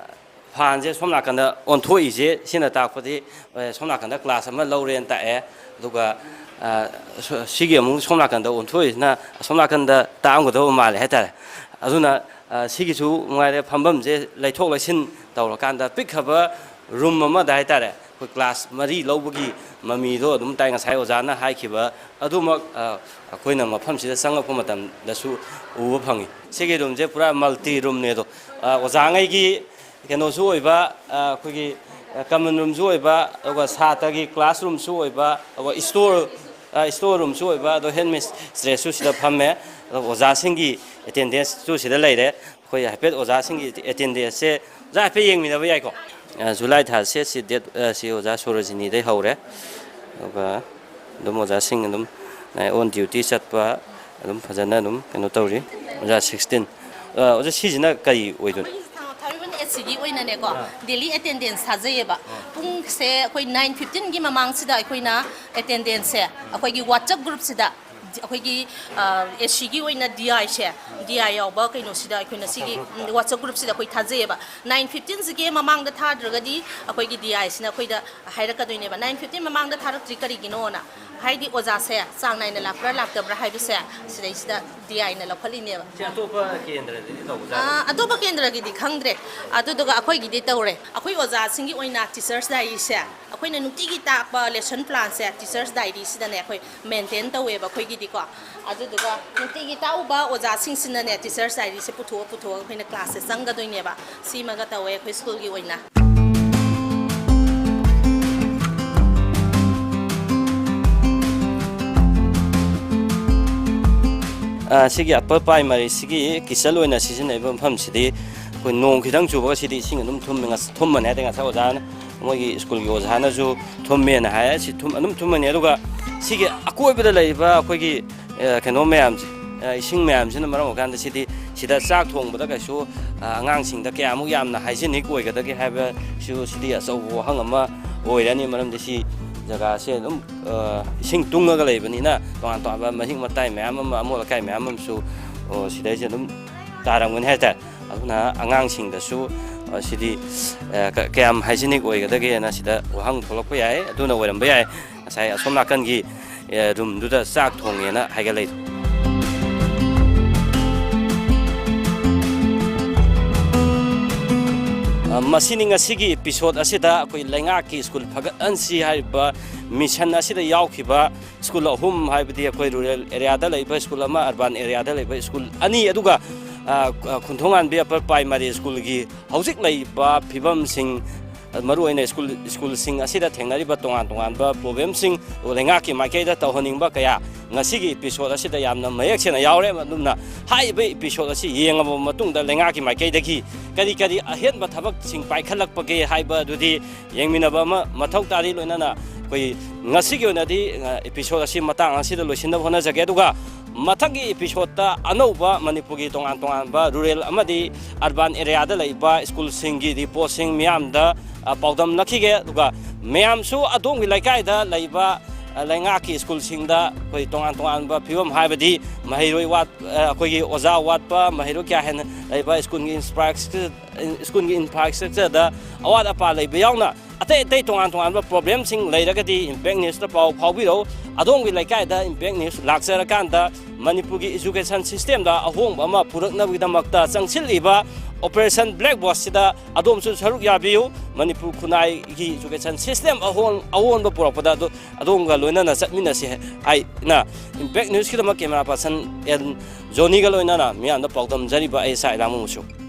ꯐꯥꯟꯁꯦ ꯁꯣꯝ ꯅꯥꯀꯟꯗ ꯑꯣꯟꯊꯣꯛꯏꯁꯦ, ꯁꯤꯅ ꯇꯥꯛꯄꯗꯤ, ꯑ, ꯁꯣꯝ ꯅꯥꯀꯟꯗ ꯀ꯭ꯂꯥꯁ ꯑꯃ ꯂꯧꯔꯦꯅ ꯇꯥꯛꯑꯦ꯫ ꯑꯗꯨꯒ, ꯑ, ꯁ-, ꯁꯤꯒꯤ ꯑꯃꯨꯛ ꯁꯣꯝ ꯅꯥꯀꯟꯗ ꯑꯣꯟꯊꯣꯛꯏꯁꯤꯅ ꯑꯁꯣꯝ ꯅꯥꯀꯟꯗ ꯇꯥꯛꯑꯝꯒꯗꯕ ꯃꯥꯜꯂꯦ ꯍꯥꯏꯇꯥꯔꯦ꯫ ꯑꯗꯨꯅ, ꯑ, ꯁꯤꯒꯤꯁꯨ ꯉꯥꯏꯔꯦ, ꯐꯝꯐꯝꯁꯦ ꯂꯩꯊꯣꯛ ꯂꯩꯁꯤꯟ ꯇꯧꯔꯀꯥꯟꯗ ꯄꯤꯛꯈ꯭ꯔꯕ ꯔꯨꯝ ꯑꯃꯗ ꯍꯥꯏꯇꯥꯔꯦ, ꯑꯩꯈꯣꯏ ꯀ꯭ꯂꯥꯁ ꯃꯔꯤ ꯂꯧꯕꯒꯤ ꯃꯃꯤꯗꯣ ꯑꯗꯨꯝ ꯇꯥꯏ꯫ ꯉꯁꯥꯏ ꯑꯣꯖꯥꯅ ꯍꯥꯏꯈꯤꯕ ꯑꯗꯨꯃꯛ, ꯑ, ꯑꯩꯈꯣꯏꯅ ꯃꯐꯝꯁꯤꯗ ꯆꯪꯉꯛꯄ ꯃꯇꯝꯗꯁꯨ ꯎꯕ ꯐꯪꯉꯤ꯫ ꯁꯤꯒꯤ ꯔꯨꯝꯁꯦ ꯄꯨꯔꯥ ꯃꯜꯇꯤ ꯔꯨꯝꯅꯦ ꯑꯗꯣ, ꯑ, ꯑꯣꯖꯥꯉꯩꯒꯤ ꯀꯩꯅꯣꯁꯨ ꯑꯣꯏꯕ, ꯑ, ꯑꯩꯈꯣꯏꯒꯤ, ꯑ, ꯀꯃꯟ ꯔꯨꯝꯁꯨ ꯑꯣꯏꯕ, ꯑꯗꯨꯒ ꯁꯥꯇ꯭ꯔꯒꯤ ꯀ꯭ꯂꯥꯁ ꯔꯨꯝꯁꯨ ꯑꯣꯏꯕ, ꯑꯗꯨꯒ ꯏꯁꯇꯣꯔ, ꯑ, ꯏꯁꯇꯣꯔ ꯔꯨꯝꯁꯨ ꯑꯣꯏꯕ, ꯑꯗꯣ ꯍꯦꯠ ꯃꯤꯁꯇ꯭ꯔꯦꯁꯁꯨ ꯁꯤꯗ ꯐꯝꯃꯦ, ꯑꯗꯨꯒ ꯑꯣꯖꯥꯁꯤꯡꯒꯤ ꯑꯦꯇꯦꯟꯗꯦꯟꯁꯁꯨ ꯁꯤꯗ ꯂꯩꯔꯦ꯫ ꯑꯩꯈꯣꯏ ꯍꯥꯏꯐꯦꯠ ꯑꯣꯖꯥꯁꯤꯡꯒꯤ ꯑꯦꯇꯦꯟꯗꯦꯟꯁꯁꯦ ꯑꯣꯖꯥ ꯍꯥꯏꯐꯦꯠ ꯌꯦꯡꯃꯤꯟꯅꯕ ꯌꯥꯏꯀꯣ? ꯑ, ꯖꯨꯂꯥꯏ ꯊꯥꯁꯦ ꯁꯤ ꯗꯦꯠ, ꯑ, ꯁꯤ ꯑꯣꯖꯥ ꯁꯣꯔꯣꯖꯤꯅꯤꯗꯩ ꯍꯧꯔꯦ꯫ ꯑꯗꯨꯒ ꯑꯗꯨꯝ ꯑꯣꯖꯥꯁꯤꯡ ꯑꯗꯨꯝ, ꯑ, ꯑꯣꯟ ꯗ꯭ꯌꯨꯇꯤ ꯆꯠꯄ ꯑꯗꯨꯝ ꯐꯖꯅ ꯑꯗꯨꯝ ꯀꯩꯅꯣ ꯇꯧꯔꯤ꯫ ꯑꯣꯖꯥ ꯁꯤꯛꯁꯇꯤꯟ꯫ ꯑ, ꯑꯣꯖꯥ, ꯁꯤꯁꯤꯅ ꯀꯔꯤ ꯑꯣꯏꯗꯣꯏꯅꯣ? ꯑꯩꯈꯣꯏꯒꯤ ꯊꯥꯡꯃꯩꯕꯟ ꯑꯦꯁ ꯁꯤꯒꯤ ꯑꯣꯏꯅꯅꯦꯀꯣ, ꯑꯥ꯫ Daily attendance ꯊꯥꯖꯩꯌꯦꯕ꯫ ꯑꯥ꯫ ꯄꯨꯡꯁꯦ ꯑꯩꯈꯣꯏ ꯅꯥꯏꯟ ꯐꯤꯐꯇꯤꯟꯒꯤ ꯃꯃꯥꯡꯁꯤꯗ ꯑꯩꯈꯣꯏꯅ ꯑꯦꯇꯦꯟꯗꯦꯟꯁꯁꯦ ꯑꯩꯈꯣꯏꯒꯤ WhatsApp ꯒ꯭ꯔꯨꯞꯁꯤꯗ, ꯑꯩꯈꯣꯏꯒꯤ, ꯑ, ꯑꯦꯁ ꯁꯤꯒꯤ ꯑꯣꯏꯅ ꯗꯤ ꯑꯥꯏꯁꯦ, ꯗꯤ ꯑꯥꯏ ꯌꯥꯎꯕ ꯀꯩꯅꯣꯁꯤꯗ ꯑꯩꯈꯣꯏꯅ ꯁꯤꯒꯤ, ꯎꯝ, WhatsApp ꯒ꯭ꯔꯨꯞꯁꯤꯗ ꯑꯩꯈꯣꯏ ꯊꯥꯖꯩꯌꯦꯕ꯫ ꯅꯥꯏꯟ ꯐꯤꯐꯇꯤꯟꯁꯤꯒꯤ ꯃꯃꯥꯡꯗ ꯊꯥꯗ꯭ꯔꯒꯗꯤ ꯑꯩꯈꯣꯏꯒꯤ ꯗꯤ ꯑꯥꯏꯁꯤꯅ ꯑꯩꯈꯣꯏꯗ ꯍꯥꯏꯔꯛꯀꯗꯣꯏꯅꯦꯕ꯫ ꯅꯥꯏꯟ ꯐꯤꯐꯇꯤꯟ ꯃꯃꯥꯡꯗ ꯊꯥꯔꯛꯇ꯭ꯔꯤ ꯀꯔꯤꯒꯤꯅꯣꯅ꯫ ꯍꯥꯏꯗꯤ ꯑꯣꯖꯥꯁꯦ ꯆꯥꯡ ꯅꯥꯏꯅ ꯂꯥꯛꯄ꯭ꯔꯥ ꯂꯥꯛꯇꯕ꯭ꯔꯥ ꯍꯥꯏꯕꯁꯦ ꯁꯤꯗꯩꯁꯤꯗ ꯗꯤ ꯑꯥꯏꯅ ꯂꯧꯈꯠꯂꯤꯅꯦꯕ꯫ ꯁꯤ ꯑꯇꯣꯞꯄ ꯀꯦꯟꯗ꯭ꯔꯗꯗꯤ ꯇꯧꯕꯖꯥꯠꯂꯣ? ꯑꯥ, ꯑꯇꯣꯞꯄ ꯀꯦꯟꯗ꯭ꯔꯒꯤꯗꯤ ꯈꯪꯗ꯭ꯔꯦ꯫ ꯑꯗꯨꯗꯨꯒ ꯑꯩꯈꯣꯏꯒꯤꯗꯤ ꯇꯧꯔꯦ꯫ ꯑꯩꯈꯣꯏ ꯑꯣꯖꯥꯁꯤꯡꯒꯤ ꯑꯣꯏꯅ ꯇꯤꯆꯔꯁ ꯗꯥꯏꯔꯤꯁꯦ ꯑꯩꯈꯣꯏꯅ ꯅꯨꯡꯇꯤꯒꯤ ꯇꯥꯛꯄ ꯂꯦꯁꯟ ꯄ꯭ꯂꯥꯟꯁꯦ ꯇꯤꯆꯔꯁ ꯗꯥꯏꯔꯤꯁꯤꯗꯅꯦ ꯑꯩꯈꯣꯏ ꯃꯦꯟꯇꯦꯟ ꯇꯧꯋꯦꯕ ꯑꯩꯈꯣꯏꯒꯤꯗꯤꯀꯣ꯫ ꯑꯗꯨꯗꯨꯒ ꯅꯨꯡꯇꯤꯒꯤ ꯇꯥꯛꯎꯕ ꯑꯣꯖꯥꯁꯤꯡꯁꯤꯅꯅꯦ ꯇꯤꯆꯔꯁ ꯗꯥꯏꯔꯤꯁꯦ ꯄꯨꯊꯣꯛꯑ ꯄꯨꯊꯣꯛꯑꯒ ꯑꯩꯈꯣꯏꯅ ꯀ꯭ꯂꯥꯁꯁꯦ ꯆꯪꯒꯗꯣꯏꯅꯦꯕ꯫ ꯁꯤꯃꯒ ꯇꯧꯋꯦ ꯑꯩꯈꯣꯏ ꯁ꯭ꯀꯨꯜꯒꯤ ꯑꯣꯏꯅ꯫ ꯑ, ꯁꯤꯒꯤ ꯑꯄꯔ ꯄ꯭ꯔꯥꯏꯃꯔꯤꯁꯤꯒꯤ ꯀꯤꯆꯟ ꯑꯣꯏꯅ ꯁꯤꯖꯤꯟꯅꯔꯤꯕ ꯃꯐꯝꯁꯤꯗꯤ ꯑꯩꯈꯣꯏ ꯅꯣꯡ ꯈꯤꯇꯪ ꯆꯨꯕꯒ ꯁꯤꯗꯤ ꯏꯁꯤꯡ ꯑꯗꯨꯝ ꯊꯨꯝꯃꯦ꯫ ꯉꯁ-, ꯊꯨꯝꯃꯅꯤ ꯍꯥꯏꯗꯤ ꯉꯁꯥꯏ ꯑꯣꯖꯥꯅ, ꯃꯣꯏꯒꯤ ꯁ꯭ꯀꯨꯜꯒꯤ ꯑꯣꯖꯥꯅꯁꯨ ꯊꯨꯝꯃꯦꯅ ꯍꯥꯏ꯫ ꯁꯤ ꯊꯨꯝ-, ꯑꯗꯨꯝ ꯊꯨꯝꯃꯅꯤ꯫ ꯑꯗꯨꯒ ꯁꯤꯒꯤ ꯑꯀꯣꯏꯕꯗ ꯂꯩꯔꯤꯕ ꯑꯩꯈꯣꯏꯒꯤ, ꯑ, ꯀꯩꯅꯣ ꯃꯌꯥꯝꯁꯦ, ꯑ, ꯏꯁꯤꯡ ꯃꯌꯥꯝꯁꯤꯅ ꯃꯔꯝ ꯑꯣꯏꯔꯀꯥꯟꯗ ꯁꯤꯗꯤ, ꯁꯤꯗ ꯆꯥꯛ ꯊꯣꯡꯕꯗ ꯀꯩꯁꯨ, ꯑ, ꯑꯉꯥꯡꯁꯤꯡꯗ ꯀꯌꯥꯃꯨꯛ ꯌꯥꯝꯅ ꯍꯥꯏꯖꯤꯅꯤꯛ ꯑꯣꯏꯒꯗꯒꯦ ꯍꯥꯏꯕꯁꯨ ꯁꯤꯗꯤ ꯑꯆꯧꯕ ꯋꯥꯍꯪ ꯑꯃ ꯑꯣꯏꯔꯅꯤ꯫ ꯃꯔꯝꯗꯤ ꯁꯤ ꯖꯒꯥꯁꯦ ꯑꯗꯨꯝ, ꯑ, ꯏꯁꯤꯡ ꯇꯨꯡꯉꯒ ꯂꯩꯕꯅꯤꯅ ꯇꯣꯉꯥꯟ ꯇꯣꯉꯥꯟꯕ ꯃꯍꯤꯛ ꯃꯇꯥꯏ ꯃꯌꯥꯝ ꯑꯃ, ꯑꯃꯣꯠ ꯑꯀꯥꯏ ꯃꯌꯥꯝ ꯑꯃꯁꯨ, ꯑ, ꯁꯤꯗꯩꯁꯦ ꯑꯗꯨꯝ ꯇꯥꯔꯝꯒꯅꯤ ꯍꯥꯏꯇꯥꯔꯦ꯫ ꯑꯗꯨꯅ ꯑꯉꯥꯡꯁꯤꯡꯗꯁꯨ, ꯑ, ꯁꯤꯗꯤ, ꯑ, ꯀ-, ꯀꯌꯥꯝ ꯍꯥꯏꯖꯤꯅꯤꯛ ꯑꯣꯏꯒꯗꯒꯦꯅ ꯁꯤꯗ ꯋꯥꯍꯪ ꯊꯣꯛꯂꯛꯄ ꯌꯥꯏ꯫ ꯑꯗꯨꯅ ꯑꯣꯏꯔꯝꯕ ꯌꯥꯏ ꯉꯁꯥꯏ ꯑꯁꯣꯝ ꯅꯥꯀꯟꯒꯤ, ꯑ, ꯔꯨꯝꯗꯨꯗ ꯆꯥꯛ ꯊꯣꯡꯉꯦꯅ ꯍꯥꯏꯒꯠꯂꯛꯏꯗꯣ꯫ ꯑ, ꯃꯁꯤꯅꯤ ꯉꯁꯤꯒꯤ ꯏꯄꯤꯁꯣꯠ ꯑꯁꯤꯗ ꯑꯩꯈꯣꯏ ꯂꯩꯉꯥꯛꯀꯤ ꯁ꯭ꯀꯨꯜ ꯐꯒꯠꯍꯟꯁꯤ ꯍꯥꯏꯔꯤꯕ ꯃꯤꯁꯟ ꯑꯁꯤꯗ ꯌꯥꯎꯈꯤꯕ ꯁ꯭ꯀꯨꯜ ꯑꯍꯨꯝ, ꯍꯥꯏꯕꯗꯤ ꯑꯩꯈꯣꯏ ꯔꯨꯔꯦꯜ ꯑꯦꯔꯤꯌꯥꯗ ꯂꯩꯕ ꯁ꯭ꯀꯨꯜ ꯑꯃ, ꯑꯔꯕꯥꯟ ꯑꯦꯔꯤꯌꯥꯗ ꯂꯩꯕ ꯁ꯭ꯀꯨꯜ ꯑꯅꯤ, ꯑꯗꯨꯒ, ꯑ, ꯈꯨꯟꯊꯣꯡꯉꯥꯟꯕꯤ ꯑꯄꯔ ꯄ꯭ꯔꯥꯏꯃꯥꯔꯤ ꯁ꯭ꯀꯨꯜꯒꯤ ꯍꯧꯖꯤꯛ ꯂꯩꯔꯤꯕ ꯐꯤꯕꯝꯁꯤꯡ, ꯃꯔꯨꯑꯣꯏꯅ ꯁ꯭ꯀꯨꯜ, ꯁ꯭ꯀꯨꯜꯁꯤꯡ ꯑꯁꯤꯗ ꯊꯦꯡꯅꯔꯤꯕ ꯇꯣꯉꯥꯟ ꯇꯣꯉꯥꯟꯕ ꯄ꯭ꯔꯣꯕ꯭ꯂꯦꯝꯁꯤꯡ, ꯂꯩꯉꯥꯛꯀꯤ ꯃꯥꯏꯀꯩꯗ ꯇꯧꯍꯟꯅꯤꯡꯕ ꯀꯌꯥ ꯉꯁꯤꯒꯤ ꯏꯄꯤꯁꯣꯠ ꯑꯁꯤꯗ ꯌꯥꯝꯅ ꯃꯌꯦꯛ ꯁꯦꯡꯅ ꯌꯥꯎꯔꯦ꯫ ꯑꯗꯨꯝꯅ ꯍꯥꯏꯔꯤꯕ ꯏꯄꯤꯁꯣꯠ ꯑꯁꯤ ꯌꯦꯡꯉꯕ ꯃꯇꯨꯡꯗ ꯂꯩꯉꯥꯛꯀꯤ ꯃꯥꯏꯀꯩꯗꯒꯤ ꯀꯔꯤ ꯀꯔꯤ ꯑꯍꯦꯟꯕ ꯊꯕꯛꯁꯤꯡ ꯄꯥꯏꯈꯠꯂꯛꯄꯒꯦ ꯍꯥꯏꯕ ꯑꯗꯨꯗꯤ ꯌꯦꯡꯃꯤꯟꯅꯕ ꯑꯃ ꯃꯊꯧ ꯇꯥꯔꯤ꯫ ꯂꯣꯏꯅꯅ ꯑꯩꯈꯣꯏ ꯉꯁꯤꯒꯤ ꯑꯣꯏꯅꯗꯤ, ꯑ, ꯏꯄꯤꯁꯣꯠ ꯑꯁꯤ ꯃꯇꯥꯡ ꯑꯁꯤꯗ ꯂꯣꯏꯁꯤꯟꯅꯕ ꯍꯣꯠꯅꯖꯒꯦ꯫ ꯑꯗꯨꯒ ꯃꯊꯪꯒꯤ ꯏꯄꯤꯁꯣꯠꯇ ꯑꯅꯧꯕ ꯃꯅꯤꯄꯨꯔꯒꯤ ꯇꯣꯉꯥꯟ ꯇꯣꯉꯥꯟꯕ ꯔꯨꯔꯦꯜ ꯑꯃꯗꯤ ꯑꯔꯕꯥꯟ ꯑꯦꯔꯤꯌꯥꯗ ꯂꯩꯕ ꯁ꯭ꯀꯨꯜꯁꯤꯡꯒꯤ ꯔꯤꯄꯣꯔꯠꯁꯤꯡ ꯃꯤꯌꯥꯝꯗ, ꯑ, ꯄꯥꯎꯗꯝꯅꯈꯤꯒꯦ꯫ ꯑꯗꯨꯒ ꯃꯌꯥꯝꯁꯨ ꯑꯗꯣꯝꯒꯤ ꯂꯩꯀꯥꯏꯗ ꯂꯩꯕ, ꯑ, ꯂꯩꯉꯥꯛꯀꯤ ꯁ꯭ꯀꯨꯜꯁꯤꯡꯗ ꯑꯩꯈꯣꯏ ꯇꯣꯉꯥꯟ ꯇꯣꯉꯥꯟꯕ ꯐꯤꯕꯝ, ꯍꯥꯏꯕꯗꯤ ꯃꯍꯩꯔꯣꯏ ꯋꯥꯠ-, ꯑ, ꯑꯩꯈꯣꯏꯒꯤ ꯑꯣꯖꯥ ꯋꯥꯠꯄ, ꯃꯍꯩꯔꯣꯏ ꯀꯌꯥ ꯍꯦꯟꯅ ꯂꯩꯕ, ꯁ꯭ꯀꯨꯜꯒꯤ ꯏꯟꯐ꯭ꯔꯥꯁ꯭ꯇ꯭ꯔꯛꯆꯔ, ꯁ꯭ꯀꯨꯜꯒꯤ ꯏꯟꯐ꯭ꯔꯥꯁ꯭ꯇ꯭ꯔꯛꯆꯔꯗ ꯑꯋꯥꯠ ꯑꯄꯥ ꯂꯩꯕ ꯌꯥꯎꯅ ꯑꯇꯩ ꯑꯇꯩ ꯇꯣꯉꯥꯟ ꯇꯣꯉꯥꯟꯕ problemꯁꯤꯡ ꯂꯩꯔꯒꯗꯤ Impact Newsꯇ ꯄꯥꯎ ꯐꯥꯎꯕꯤꯔꯧ꯫ ꯑꯗꯣꯝꯒꯤ ꯂꯩꯀꯥꯏꯗ Impact News ꯂꯥꯛꯆꯔꯀꯥꯟꯗ ꯃꯅꯤꯄꯨꯔꯒꯤ education systemꯗ ꯑꯍꯣꯡꯕ ꯑꯃ ꯄꯨꯔꯛꯅꯕꯒꯤꯗꯃꯛꯇ ꯆꯪꯁꯤꯜꯂꯤꯕ Operation Black Boardꯁꯤꯗ ꯑꯗꯣꯝꯁꯨ ꯁꯔꯨꯛ ꯌꯥꯕꯤꯌꯨ꯫ ꯃꯅꯤꯄꯨꯔ ꯈꯨꯟꯅꯥꯏꯒꯤ education system ꯑꯍꯣꯡ-, ꯑꯑꯣꯟꯕ ꯄꯨꯔꯛꯄꯗ ꯑꯗꯨ ꯑꯗꯣꯝꯒ ꯂꯣꯏꯅꯅ ꯆꯠꯃꯤꯟꯅꯁꯤ ꯍꯥꯏꯅ Impact Newsꯀꯤꯗꯃꯛ camera person ꯑꯦꯟ ꯖꯣꯅꯤꯒ ꯂꯣꯏꯅꯅ ꯃꯤꯌꯥꯝꯗ ꯄꯥꯎꯗꯝꯖꯔꯤꯕ ꯑꯩ ꯁꯥ ꯏꯂꯥꯃꯨ ꯃꯨꯁꯨ꯫